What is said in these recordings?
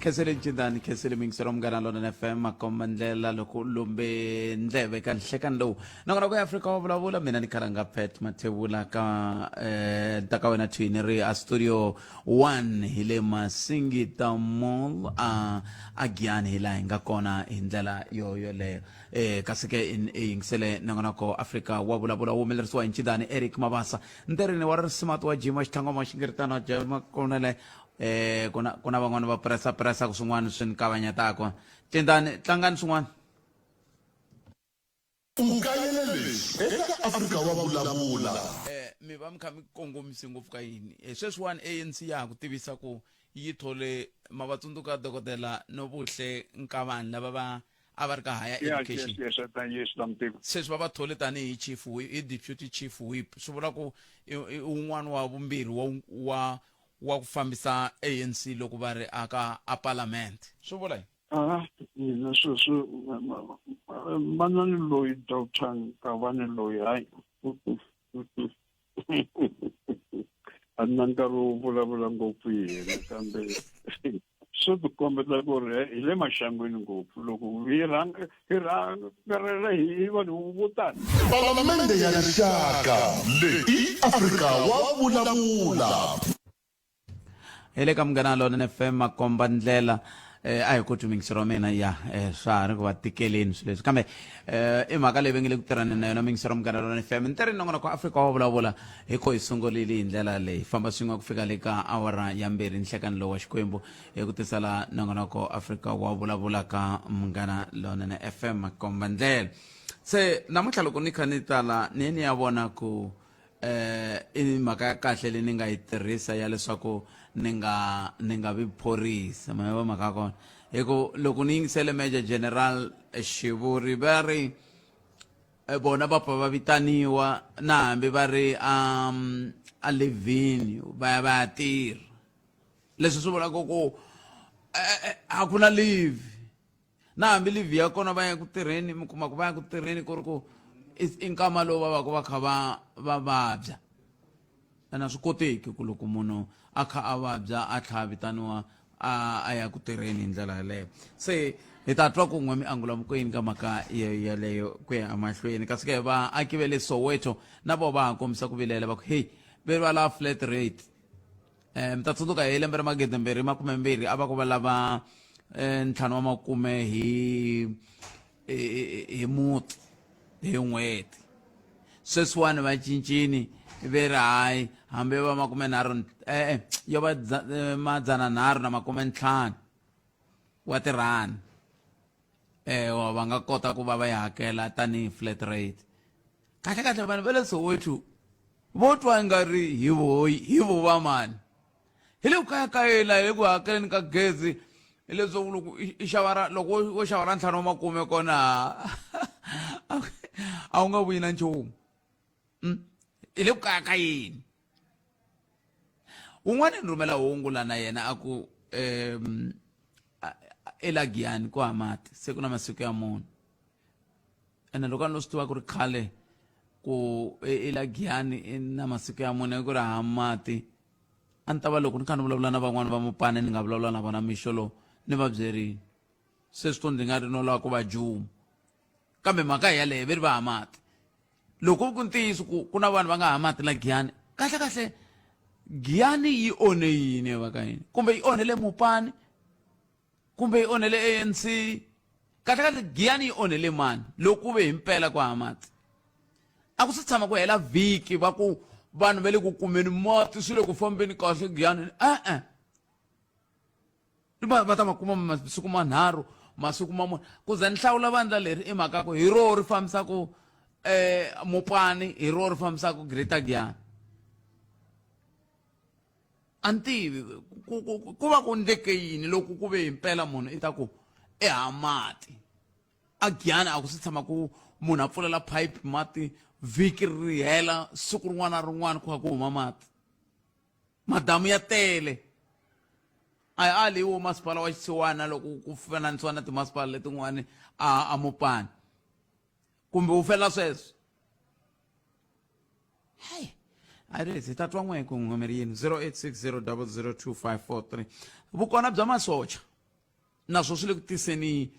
Khensele Ncindani, khensele muyingiseri wa Munghana Lonene FM, makomba ndlela loko u lombe ndleve ka nhlekani lowu. Nakona ku ya Afrika wa vulavula mina ni khalanga Pat Mathebula ka ntaka wena thwini ri a studio 1 hi le Masingita Mall a a Giyani hi laha hi nga kona hi ndlela yo yoleyo. Kasi ke i yingisele nongonoko Afrika wa vulavula wu humelerisiwa hi Ncindani Eric Mabasa ntirhweni wa risimati wa Jima Xitlhangoma Xingiritana Jema Konele. Ku na ku na van'wani va pressa pressa ku swin'wana swi ni kavanyetaka. Cindani tlangani swin'wana. U kayele leswi eka Afrika wa Vulavula. Mi va mi kha mi kongomise ngopfu ka yini? Sweswiwani ANC ya ha ku tivisa ku yi thole ma va tsundzuka dokodela Nobuhle Nkabane lava va a va ri ka higher Yeah, education. yes, yes, yes, na mi tiva. Sweswi va va thole tanihi chief whip, i deputy chief whip, swi vula ku i wun'wana wa vumbirhi wa wa wa ku fambisa ANC loko va ri aka a parliament. Swi vula yini? Ah, mina sweswi manani loyi Doctor Nkabane loyi hayi a ni na nkarhi wo vulavula ngopfu hi yena kambe swi tikombeta ku ri hi le maxangwini ngopfu loko hi rhanga hi rhangarela hi vanhu vo tani. Palamende ya Rixaka leyi i Afrika wa vulavula. Hi le ka Munghana Lonene FM makomba ndlela. A hi koti muyingiseri wa mina ya swa ha ri ku va tikeleni swilo leswi kambe i mhaka leyi va nge le ku tirhaneni na yona muyingiseri wa Munghana Lonene FM ni ri nongonoko Afrika wa vulavula hi ko hi sungurile hi ndlela leyi famba swin'we ku fika le ka awara ya mbirhi nhlekani lowu wa Xikwembu hi ku tisela nongonoko Afrika wa vulavula ka Munghana Lonene FM makomba ndlela. Se namuntlha loko ni kha ni tala ni ye ni ya vona ku i mhaka ya kahle leyi ni nga yi tirhisa ya leswaku ni nga ni nga vi phorisa ma va mhaka ya kona hi ku loko ni yingisele Major General Shivuri va ri vona va pfa va vitaniwa na hambi va ri a livhini va ya va ya tirha leswi swi vulaka ku a ku na leave na hambi leave ya kona va ya ku tirheni mi kuma ku va ya ku tirheni ku ri ku i nkama lowu va va ku va kha va va vabya ene a swi koteki ku loko munhu a kha a vabya a tlha a vitaniwa a a ya ku tirheni hi ndlela yaleyo. Se hi ta twa ku n'we mi angula mukweni ka mhaka yeleyo ku ya emahlweni kasi ke vaaki va le Soweto na vo va ha kombisa ku vilela va ku heyi ve va lava flat rate. Mi ta tsundzuka hi lembe ra 2020 a va ku va lava ntlhanu wa makume hi hi muti hi n'hweti. Sweswiwani va cincini ve ri hayi hambi va makumenharhu e-e yo va madzananharhu na makumentlhanu wa tirhandi va nga kota ku va va yi hakela tanihi flat rate. Kahle kahle vanhu va le Soweto vo twa nga ri hi vo hi vo va mani hi le ku kayakayeni hi le ku hakeleni ka gezi hileswaku loko i xava ra loko wo xava ra ntlhanu wa makume kona a wu nga vuyi na nchumu hi le ku kayakayeni. Un'wana ni rhumela hungu la na yena a ku um elagiyani ku hamati se ku na masiku ya mune ene loko a ni lo swi tiva ku ri khale ku elagiyani i na masiku ya mune ku ri ha mati a ni ta va loko ni kha ni vulavula na van'wani va mupane ni nga vulavula na vona mixo lowu ni va byerini se swi to ndzi nga ri no lava ku va juma kambe mhaka hi yaleyo ve ri va ha mati loko ku ntiyiso ku ku na vanhu va nga ha mati la Giyani kahle kahle Giyani yi onhe yini va ka yini kumbe yi onhele mupani kumbe yi onhele ANC kahle kahle Giyani yi onhele mani loko ku ve himpela ku hava mati a ku se tshama ku hela vhiki va ku vanhu va le ku kumeni mati swi le ku fambeni kahle Giyani e-e va va ta ma kuma masiku manharhu masiku ma mune ku za ni hlawula vandla leri i mhaka ku hi roho ri fambisaka mupani hi roho ri fambisaka Greater Giyani a ni tivi ku va ku ndleke yini loko ku ve himpela munhu i ta ku i ha mati a Giyani a ku se tshama ku munhu a pfulela pipe mati vhiki ri hela siku rin'wana na rin'wana ku kha ku huma mati madamu ya tele a hi ali wo masipala wa xisiwana loko ku fananisiwa na timasipala letin'wana a a mupani kumbe wu fela sweswo hey a ri hi ta twa n'we ku n'we mi ri yini 0860002543 vukona bya masocha. Naswo swi le ku tiseni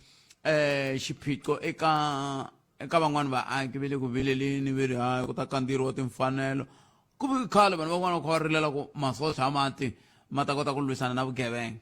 um xiphiqo eka eka van'wani vaaki ve le ku vileleni ve ri hayi ku ta kandziyeriwa timfanelo ku vi khale vanhu van'wana va kha va rilela ku masocha a mati ma ta kota ku lwisana na vugevenga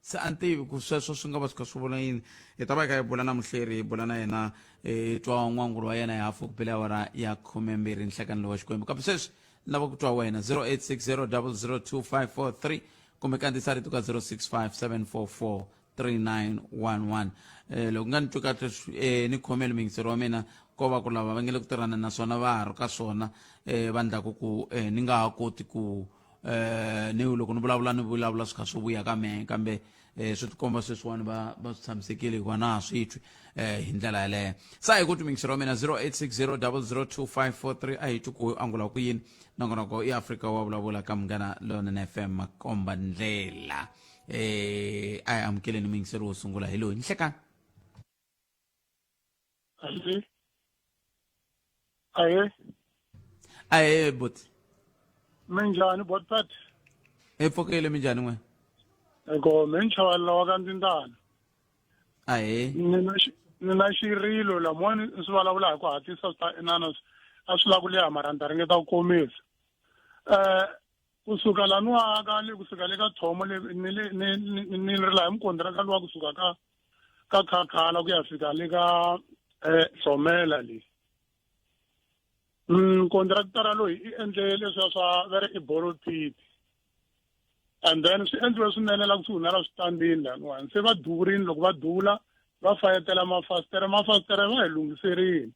se a ni tivi ku sweswo swi nga va swi kha swi vula yini hi ta va hi kha hi bula na muhleri hi bula na yena hi twa n'wangulo wa yena hi hafu ku bile awara ya 12 nhlekani lowa xikwembu kambe sweswi ni lava ku twa wena 0860 002 543 kumbe kandziyisa rito ka 065 744 3911 eh, loko nga ni twi kahle eh, ni khomeli muyingiseri wa mina ko va ku lava va nge le ku tirhana naswona va ha ri ka swona eh, va ndlaku ku eh, ni nga ha koti ku eh, ni loko ni vulavula ni vulavula swi kha swi vuya ka mehe kambe eh, swi tikomba sweswiwani va va swi tshamisekile hikuva na ha swi twi eh, hi ndlela yaleyo sa hi ku twi muyingiseri wa mina 0860 002 a hi twi ku angula ku yini nongonoko i afrika wa vulavula ka munghana lonene fm makomba ndlela eh a hi amukeleni muyingiseri wo sungula hi loyi nhlekani Ahe. Ahe. Ahe buti. Minjhani botpet? Hi pfukile minjhani n'we? Eko me nchavelela wa ka Ndzindana. Ahe. Ni na ni na xirilo lamuwani swi vulavula hi ku hatlisa swi ta inana a swi lava ku leha mara ni ta ringeta ku komisa. Eh kusuka laniwa ka le kusuka le ka thomo le ni le ni ni ri laha hi mukondiraka luwa kusuka ka ka khakhala ku ya fika le ka eh hlomela le kontraktara loyi i endle leswiya swa va ri i borrow pit and then swi endliwe swinene la kusuhi na la switandini laniwani se va duvurini loko va duvula va fayetela mafasitere mafasitere va hi lunghiserile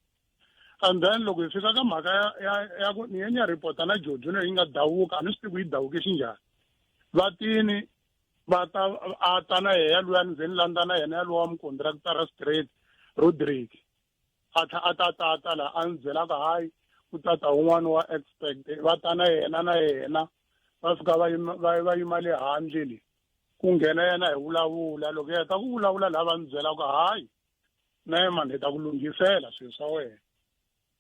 and then loko hi fika ka mhaka ya ya ya ku ni ye ni ya report-a na jojo leyi nga dawuka a ni swi tivi ku yi dawuke xinjhani va tini va ta a ta na yena luya ni ze ni landza na yena yalowa mukontraktara straight Rodrick a tlha a ta ta ta la a ni byela ku hayi ku tata un'wana wa expect va ta na yena na yena va fika va yima va va yima le handle le ku nghena yena hi vulavula loko hi heta ku vulavula laha va ni byela ku hayi na ye mani hi ta ku lunghisela swilo swa wena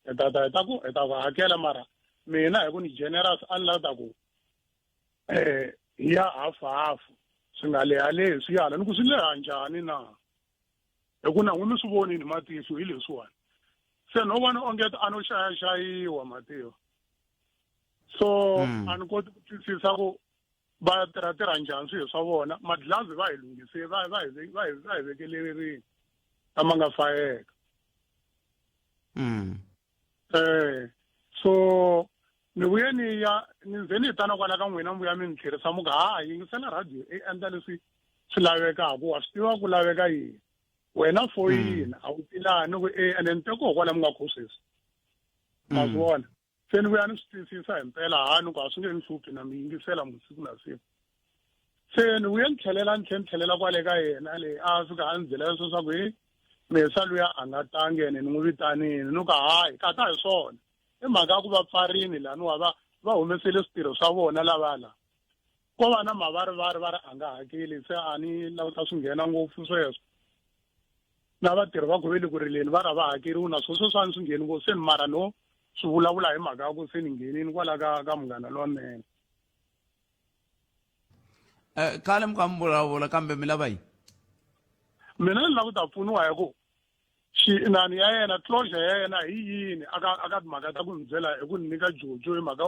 hi ta ta hi ta ku hi ta ku hakela mara mina hi ku ni generous a ni lava ta ku eh hi ya half half swi nga lehalehi swi yala ni ku swi leha njhani na hi ku na n'wi mi swi vonini matihlo hi leswiwani se no vona onge a no xayaxayiwa matiho so a ni koti ku twisisa ku va tirha tirha njhani swilo swa vona madlilazi va hi lunghise va va hi va hi va hi vekelerile lama nga fayeka eh so ni vuye ni ya ni ze ni tana kwala ka n'wina mi vuya mi ni tlherisa mu ku ha yingisela radio i endla leswi swi lavekaka wa swi tiva ku laveka yini wena foyini a wu tilani ku e ene ni teko kwala mi nga kho sweswi ma swi vona se ni vuya ni swi twisisa hi mpela ha ni ku a swi nge ni hluphi na mi yingisela musiku na siku se ni vuye ni tlhelela ni tlhe ni tlhelela kwale ka yena le a fika a ni byela leswo swa ku he mesa luya a nga tangi ene ni n'wi vitanini ni ku hayi kata hi swona i mhaka ya ku va pfarini laniwa va va humesele switirho swa vona lava la ko va na mavarivari va ri a nga hakeli se a ni lava ta swi nghena ngopfu sweswo na vatirhi va ku ve le ku rileni va ra va hakeriwi na sweswo swa ni swi ngheni ngopfu se ni mara no swi vulavula hi mhaka ya ku se ni nghenini kwala ka ka munghana lonene Eh, khale mi kha mi vulavula kambe mi lava yini mina ni lava ku ta pfuniwa hi ku xinani ya yena closure ya yena hi yini aka aka timhaka ta ku ni byela hi ku ni nyika jojo hi mhaka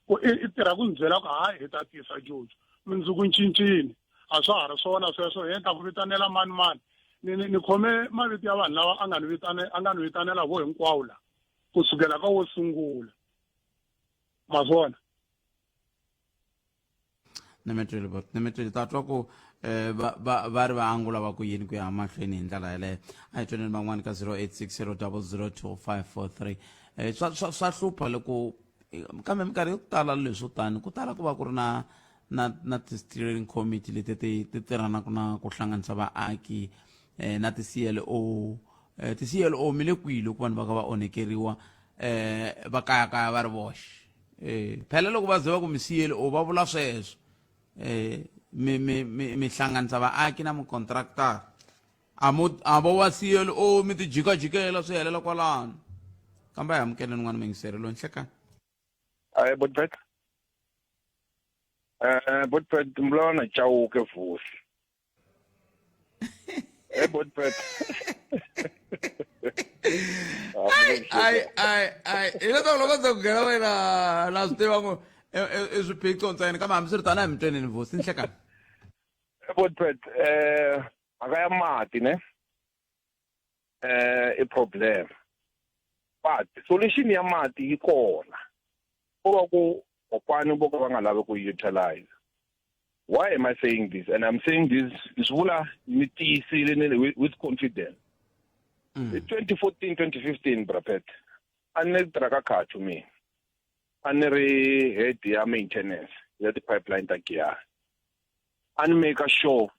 ku i tirha ku ni byela ku hayi hi ta tisa jojo mundzuku cincini a swa ha ri swona sweswo hi ta ku vitanela mani mani ni ni ni khome mavito ya vanhu lava a nga ni vitane a nga ni vitanela vo hinkwawo la kusukela ka wo sungula ma swona ni mi twile bot ni mi twile ta twa ku eh, va va va ri va angula va ku yini ku ya mahlweni hi ndlela yeleyo a hi tweneni van'wani ka 0860 002 eh, swa swa swa hlupha loko eh, kambe minkarhi yo tala leswo tani ku tala ku va ku ri na na na ti-steering committee leti ti ti tirhanaka na ku hlanganisa vaaki eh, na ti-CLO eh, ti-CLO mi le kwihi loko vanhu va kha va onhekeriwa eh, va kayakaya va ri voxe eh phela loko va ze va ku mi siyele o va vula sweswo eh mi mi mi mi hlanganisa vaaki na mucontractor a mo a vo va siyele o mi ti jikajikela swi helela kwalano kambe a hi amukeleni n'wana mingiseri loyi nhlekani Hayi Botpet. Eh Botpet mbulana Chauke Vusi. Hey, Botpet. Ai ai ai ai hileswaku loko ndzo ku nghena wena na swi tiva ku i swiphiqo ntsena kambe hambiswiritano a hi mi tweneni vusi nhlekani. Botpet, mhaka ya mati ne i problem, but solution ya mati yi kona, ko va ku kokwani vo ka va nga lavi ku utilize. Why am I saying this? And I'm saying this, ni swi vula ni tiyisile ni with confidence. Hi 2014 2015, Brapet, a ni tirha ka Khachu, mina a ni ri head ya maintenance ya ti-pipeline ta Giyani. A ni make sure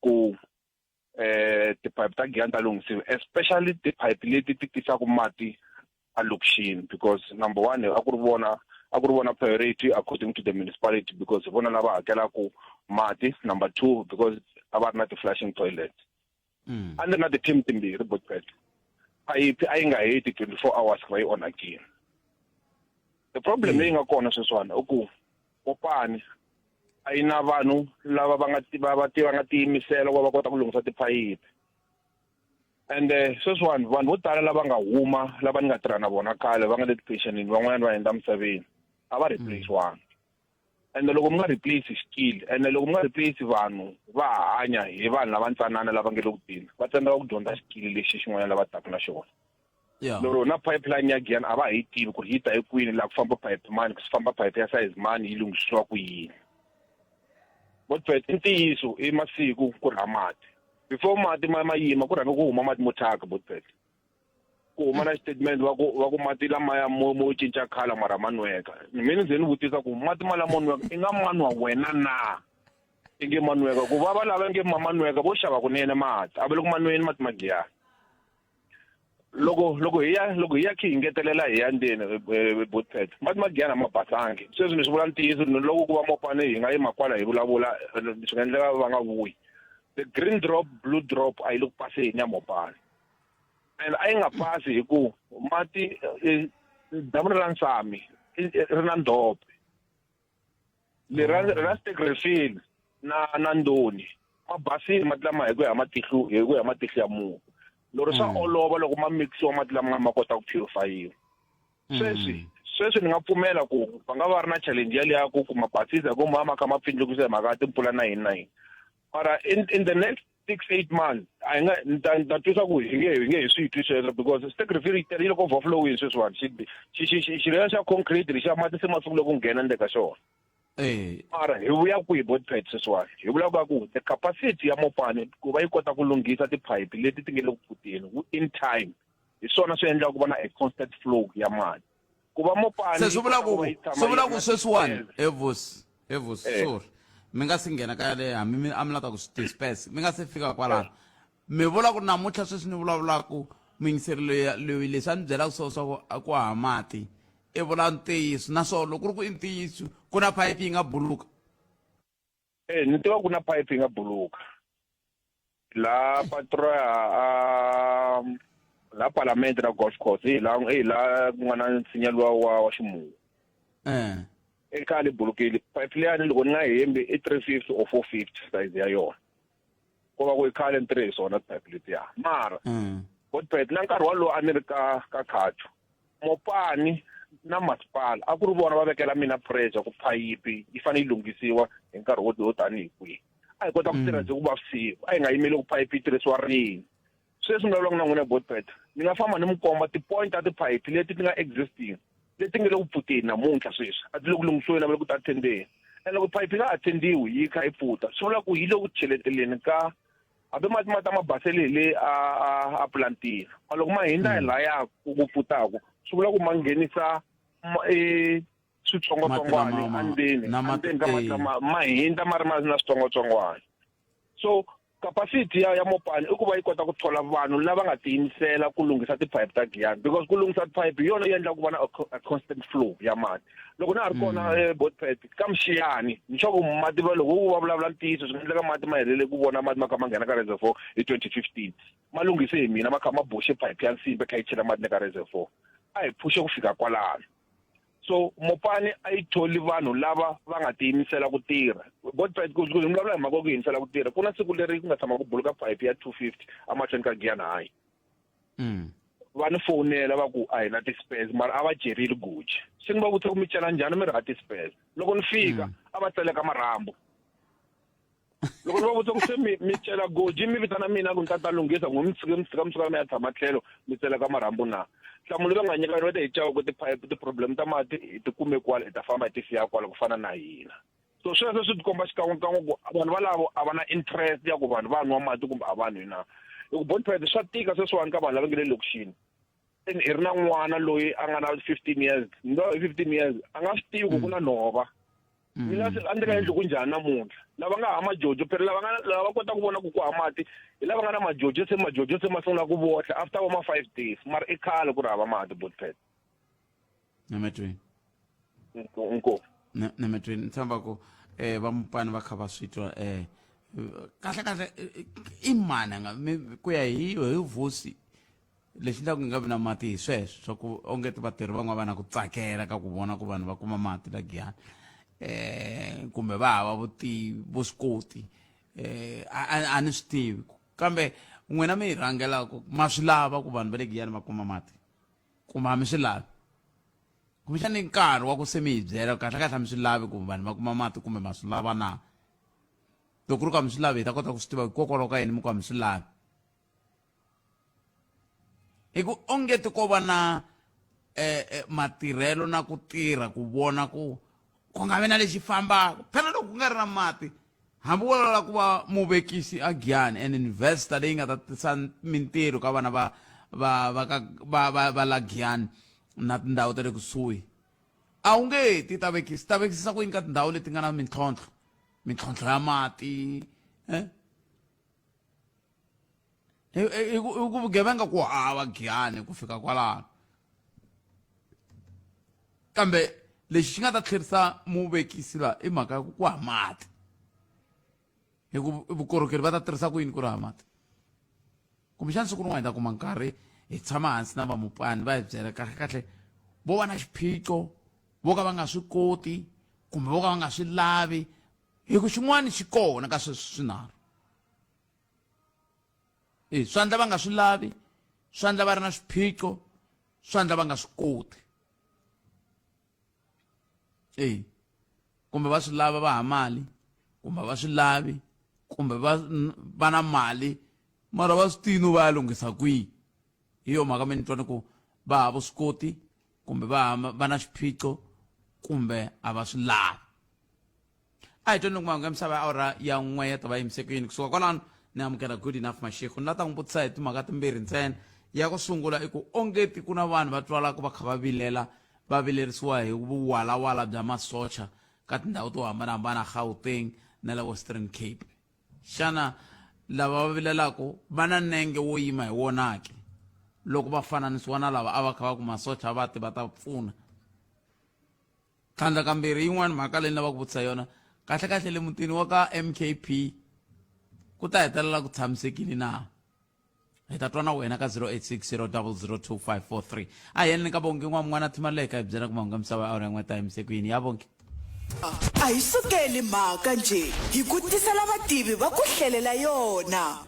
ku ti-pipe ta Giyani ta lunghisiwa, especially ti-pipe leti ti tisaka mati a lokixini, because number one, a ku ri vona priority according to the municipality, because hi vona lava hakelaku mati. Number two, because a va ri na ti-flushing toilets. A ni ri na ti-team timbirhi, Botpet. Phayiphi a yi nga heti 24 hours ku va yi onhakile. The problem leyi nga kona sweswiwani i ku Mopani a yi na vanhu lava va nga va va va nga tiyimisela ku va va kota ku lunghisa tiphayiphi. And sweswiwani vanhu vo tala lava nga huma, lava ni nga tirha na vona khale, va nga le tipensionini, van'wanyana va hundza misaveni, a va replace-wanga. And loko mi nga replace xikili, and loko mi nga replace vanhu, va hanya hi vanhu lava ntsanana lava nge le ku tini, va tsandzeka ku dyondza xikili lexi xin'wanyana lava taka na xona. Lero na pipeline ya Giyani a va hi tivi ku ri yi ta hi kwini, laha ku famba pipe mani, ku famba pipe ya size mani, yi lunghisiwa ku yini. Botpet, i ntiyiso, i masiku ku ri ha mati. Before mati ma yima, ku rhanga ku huma mati mo thyaka. Botpet, ku huma na statement va ku mati lamaya mo cinca colour, mara ma nweka. Mina ni ze ni vutisa ku mati ma lamo nweka i nga ma nwa wena na? I nge ma nweka ku va va lava nge ma nweka, vo xava kunene mati, a va le ku ma nweni mati ma Giyani. Loko hi ya khe hi ngetelela hi ya ndzeni, Botpet, mati ma Giyani a ma basangi. Sweswi ni swi vula ntiyiso, loko ku va Mopane hi nga yima kwala hi vulavula, swi nga endleka va nga vuyi. The green drop, blue drop a yi le ku paseni ya Mopane, and a yi nga pasi hi ku mati damu ra Nsami ri na ndhope lera ra Sterkrivier na Ndoni ma basile mati lama hi ku ya matihlo ya munhu. Loko swa olova loko ma mixiwa mati lama ma kota ku purify-iwa. Sweswi ni nga pfumela ku va nga va ri na challenge yaliya ku kuma basisa, hi ku ma kha ma pfindlukisa hi mhaka ya timpfula na yini na yini, mara in the next 6, 8 months a hi nga ni ta twisa ku hi nge hi swi twi sweswo, because Sterkrivier yi tele, yi le ku overflowing sweswiwani. Xilo xa concrete lexiya, mati se ma sungule ku nghena ndzeni ka xona. Mara hi vuya kwihi, Botpet? Sweswiwani hi vula ka ku the capacity ya Mopani ku va yi kota ku lunghisa tiphayiphi leti ti nge le ku pfuteni in time, hi swona swi endlaka ku va na a constant flow ya mati, ku va Mopani Se swi vula ku sweswiwani, Evos, sorry, mi nga si nghena ka yaleyo, hambi mi a mi lava ku swi disperse, mi nga se fika kwalano, mi vula ku namuntlha sweswi ni vulavulaku, muyingiseri loyi leswi a ni byelaka swo ku a ku hava mati, i vula ntiyiso? Naswona loko ku ri ku i ntiyiso, ku na phayiphi yi nga buluka? Eh, ni tiva ku na phayiphi yi nga buluka la patroya a la Parliament na golf course, hi la ku nga na nsinya luwa wa ximuwu. I khale bulukile pipe liyani, loko ni nga hembi i 350 or 450 size ya yona, ko va ku i khale ni tirhe hi swona tipipe letiya. Mara Godbert, na nkarhi walowo a ni ri ka Khacho, Mopani na masipala a ku ri vona va vekela mina pressure ku phayiphi yi fanele yi lunghisiwa hi nkarhi wo tanihi kwihi. A hi kota ku tirha byi ku va vusiku, a hi nga yimeli ku phayiphi yi tirhisiwa rini. Sweswi ni vulavulaka na n'wina, Botpet, ni nga famba ni mi komba ti-point ta tiphayiphi leti ti nga existing, leti nge le ku pfuteni namuntlha sweswi, a ti le ku lunghisiweni, a va le ku ti attendeni. And loko phayiphi yi nga attendiwi, yi kha yi pfuta, swi vula ku yi le ku cheleteleni ka hambi mati ma ta ma basele hi le a plantini, ma loko ma hindza hi laya ku pfutaku, swi vula ku ma nghenisa switsongwatsongwana andzeni ka mati lama ma hindza, ma ri ma na switsongwatsongwana. So capacity ya Mopani i ku va yi kota ku thola vanhu lava nga tiyimisela ku lunghisa tiphayiphi ta Giyani, because ku lunghisa tiphayiphi hi yona yi endlaka ku va na a constant flow ya mati. Loko na ha ri kona, Botpet, ka Mxiyani, ni swa ku mati va loko va vulavula ntiyiso, swi nga endleka mati ma helele ku vona mati ma kha ma nghena ka reservoir hi 2015, ma lunghise hi mina, ma kha ma boxe phayiphi ya nsimbi kha yi chela mati le ka reservoir, a hi phuxe ku fika kwalano. So Mopani a yi tholi vanhu lava va nga tiyimisela ku tirha. Godfrey ku ku vulavula hi mhaka ku yimisela ku tirha. Ku na siku leri ku nga tshama ku buluka pipe ya 250 emahlweni ka Giyani High. Va ni fowunela va ku a hi na ti-spares mara a va jerile goji. Se ni va vutisa ku mi cela njhani mi ri ha ti-spares. Loko ni fika a va tseleka marhambu. Loko ni va vutisa ku se mi mi cela goji mi vitana mina ku ni ta ta lunghisa ku mi tshika mi tshika mi suka mi ya tshama tlhelo mi tseleka marhambu na. Nhlamulo va nga nyika yona va te hi chava ku ti-pipe ti-problem ta mati hi ti kume kwala hi ta famba hi ti siya kwala ku fana na hina. So sweswo swi tikomba xikan'wekan'we ku vanhu valavo a va na interest ya ku vanhu va nwa mati kumbe a va nwi na. Hi ku Bonfire swa tika sweswiwani ka vanhu lava nga le lokixini. Hi ri na n'wana loyi a nga na 15 years, ni hi 15 years a nga swi tivi ku ku na nhova. Mina se a ndzi ka yindlu ku njhani namuntlha. Lava nga ha majojo phela lava nga lava va kota ku vona ku ku ha mati hi lava nga na majojo se majojo se ma sungula ku vohla after vo ma 5 days mara i khale ku ri hava mati Bonfire. Nemetweni. Inkomu. Nemetweni ni tshemba ku va mupani va kha va swi twa kahle kahle i mani nga ku ya hi hi Vusi lexi endlaka ku nga vi na mati hi sweswo swa ku onge ti vatirhi van'wana va na ku tsakela ka ku vona ku vanhu va kuma mati la Giyani kumbe va hava vutivi vuswikoti a ni swi tivi kambe n'wina mi yi rhangelaka ma swi lava ku vanhu va le Giyani va kuma mati kumbe a mi swi lavi kumbexana i nkarhi wa ku se mi hi byela kahle kahle a mi swi lavi ku vanhu va kuma mati kumbe ma swi lava na loko ku ri ku a mi swi lavi hi ta kota ku swi tiva hikokwalaho ka yini mi ku a mi swi lavi hi ku onge ti ko va na matirhelo na ku tirha ku vona ku ku nga vi na lexi fambaka phela loko ku nga ri na mati hambi wo lava ku va muvekisi a Giyani and investor leyi nga ta tisa mintirho ka vana va va va ka va va va la Giyani na tindhawu ta le kusuhi a wu nge ti ta vekisi ta vekisisa ku yini ka tindhawu leti nga na mintlhontlho mintlhontlho ya mati hi ku vugevenga ku hava Giyani ku fika kwalano kambe lexi xi nga ta tlherisa muvekisi la i mhaka ya ku ku ha mati hi ku vukorhokeri va ta tirhisa ku yini ku ri ha mati kumbexana siku rin'wana hi ta kuma nkarhi hi tshama hansi na vamupani va hi byela kahle kahle vo va na xiphiqo vo ka va nga swi koti kumbe vo ka va nga swi lavi hi ku xin'wana xi kona ka sweswi swinharhu e swa ndla va nga swi lavi swa ndla va ri na swiphiqo swa ndla va nga swi koti e kumbe va swi lava va ha mali kumbe va swi lavi kumbe va va na mali mara va swi tivi no va ya lunghisa kwihi hi yo mhaka mi ni twa ni ku va hava vuswikoti kumbe va va na xiphiqo kumbe a va swi lavi a hi tweni loko mahungu ya misava ya awara ya n'we ya ta va yimise ku yini kusuka kwalano ni amukela Good Enough Mashego ni la ta n'wi vutisa hi timhaka timbirhi ntsena ya ku sungula i ku ongeti ku na vanhu va twalaka va kha va vilela va vilerisiwa hi vuwalawala bya masocha ka tindhawu to hambanahambana Gauteng na le Western Cape xana lava va vilelaka va na nenge wo yima hi wona ke loko va fananisiwa na lava a va kha va ku masocha va ti va ta pfuna tlhandla kambirhi yin'wana mhaka leyi ni lavaka ku vutisa yona kahle kahle le mutini wa ka MKP ku ta hetelela ku tshamisekile na hi ta twa na wena ka 0860002543 a hi yeleni ka Bongi n'wa n'wana Thimaleka hi byela ku mahungu ya misava ya awara ya n'we ta yimise ku yini ya Bongi A hi sukeli mhaka njhe hi ku tisela vativi va ku hlelela yona.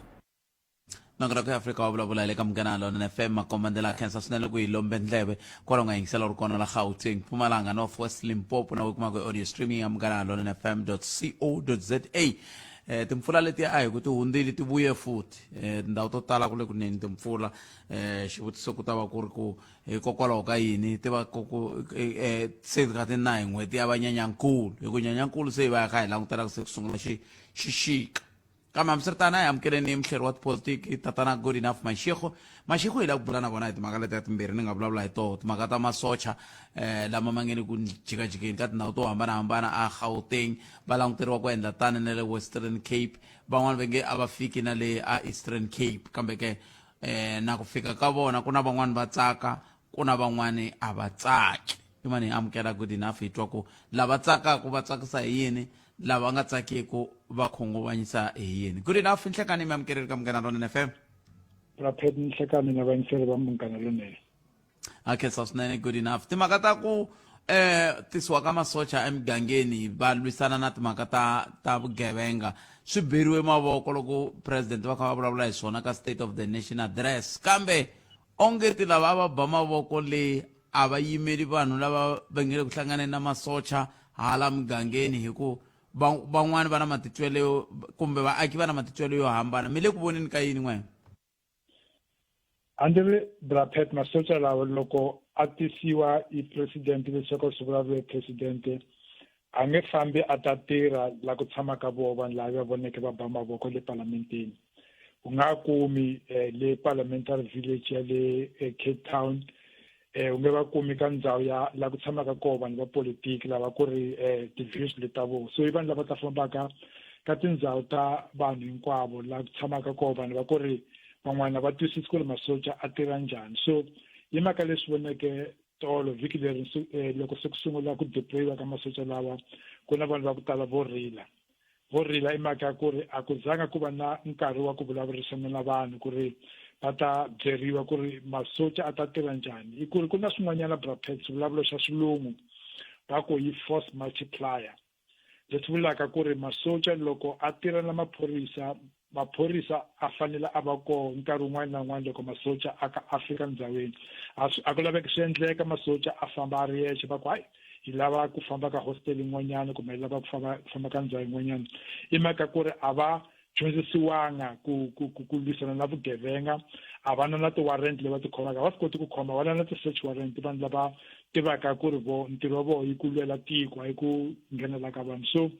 Nongonoko ya Afrika wa vulavula hi le ka Munghana Lonene FM makombandlela khensa swinene ku hi lombe ndleve kwala u nga yingisela u ri kona la Gauteng Mpumalanga North West Limpopo na u kumaka hi audio streaming ya Munghana Lonene FM co za timpfula letiya a hi ku ti hundzile ti vuye futhi tindhawu to tala ku le ku neni timpfula xivutiso ku ta va ku ri ku hikokwalaho ka yini ti va ku ku se kha ti na hi n'hweti ya vanyanyankulu hi ku nyanyankulu se hi va kha hi langutela se ku sungula xi xixika kambe hambiswiritano a hi amukeleni muhleri wa tipolitiki tatana Good Enough Mashego Mashego hi lava ku bula na vona hi timhaka letiya timbirhi ni nga vulavula hi toho timhaka ta masocha lama ma nge le ku jikajikeni ka tindhawu to hambanahambana a Gauteng va languteriwa ku endla tani na le Western Cape van'wana va nge a va fiki na le a Eastern Cape kambe ke na ku fika ka vona ku na van'wani va tsaka ku na van'wani a va tsaki i mani hi amukela Good Enough hi twa ku lava tsakaka va tsakisa hi yini lava nga tsakiku va khunguvanyisa hi yini Good Enough nhlekani mi amukeleri ka Munghana Lonene FM. Raphet nhlekani na vayingiseri va Munghana Lonene. A khensa swinene Good Enough timhaka ta ku Tisiwa ka masocha emigangeni va lwisana na timhaka ta ta vugevenga swi beriwe mavoko loko president va kha va vulavula hi swona ka State of the Nation Address, kambe onge ti lava a va ba mavoko le a va yimeli vanhu lava va nge le ku hlanganeni na masocha hala mugangeni, hi ku van'wani va na matitwelo yo kumbe vaaki va na matitwelo yo hambana. Mi le ku voneni ka yini n'wena? A ndzi ri Brapet, masocha lawa loko a tisiwa hi president leswaku swi vulavule president, a nge fambi a ta tirha la ku tshamaka voho vanhu lava va voneke va ba mavoko le palamenteni. U nga kumi le Parliamentary Village ya le Cape Town, u nge va kumi ka ndhawu ya la ku tshamaka koho vanhu va politiki lava ku ri ti-views leti ta voho. So i vanhu lava ta fambaka ka tindhawu ta vanhu hinkwavo la ku tshamaka koho vanhu va ku ri van'wana va twisisi ku ri masocha a tirha njhani. So hi mhaka leswi voneke tolo vhiki leri, loko se ku sungula ku deployiwa ka masocha lawa, ku na vanhu va ku tala vo rila. Vo rila i mhaka ya ku ri a ku zanga ku va na nkarhi wa ku vulavurisana na vanhu ku ri va ta byeriwa ku ri masocha a ta tirha njhani. I ku ri ku na swin'wanyana, Brapet, xivulavulo xa xilungu va ku yi force multiplier, leswi vulaka ku ri masocha loko a tirha na maphorisa, maphorisa a fanele a va koho nkarhi wun'wana na wun'wana loko masocha a ka a fika ndzhawini. A swi a ku laveki swi endleka masocha a famba a ri yexe, va ku hayi, hi lava ku famba ka hostel yin'wanyana kumbe hi lava ku famba ku famba ka ndhawu yin'wanyana. I mhaka ku ri a va dyondzisiwanga ku ku ku ku lwisana na vugevenga, a va na na ti-warrant leyi va ti khomaka, a va swi koti ku khoma, va na na ti-search warrant. Vanhu lava tivaka ku ri vo ntirho wa vona i ku lwela tiko, hayi ku nghenela ka vanhu. So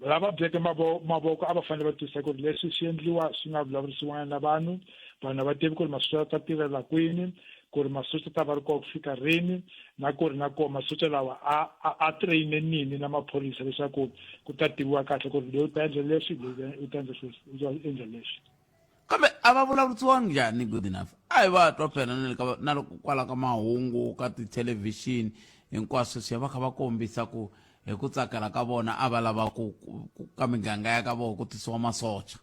lava byeke mavoko a va fanele va twisisa ku ri leswi swi endliwa swi nga vulavurisiwanga na vanhu. Vanhu a va tivi ku ri masocha ta tirhela kwini, ku ri masocha ta va ri kona ku fika rini, na ku ri na koho masocha lawa a a a traine nini na maphorisa, leswaku ku ta tiviwa kahle ku ri loyi u ta endla leswi, loyi u ta endla sweswi, u ta endla leswi. Kambe a va vulavurisiwangi njhani? Good enough, a hi va twa phela na le ka na loko kwala ka mahungu ka tithelevhixini hinkwaswo sweswiya va kha va kombisa ku hi ku tsakela ka vona a va lava ku ka miganga ya ka vona ku tisiwa masocha.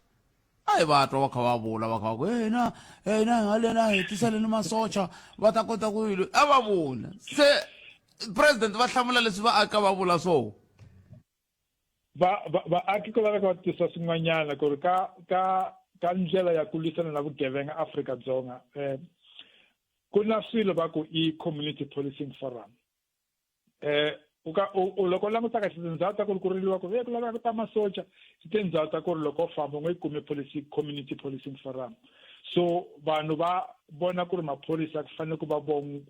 A hi va twa va kha va vula, va kha va ku hina hina hi nga lena hi tiseleni masocha va ta kota ku yilo. A va vula se president va hlamula leswi va aka va vula swona. Va vaaki ku laveka va tisa swin'wanyana ku ri ka ka ka ndlela ya ku lwisana na vugevenga Afrika-Dzonga, ku na swilo va ku i community policing forum. U ka u loko u languta kahle tindhawu ta ku ri ku riliwa ku ku laveka ku ta masocha, i tindhawu ta ku ri loko u famba u nge yi kumi policy community policing forum. So vanhu va vona ku ri maphorisa ku fanele ku va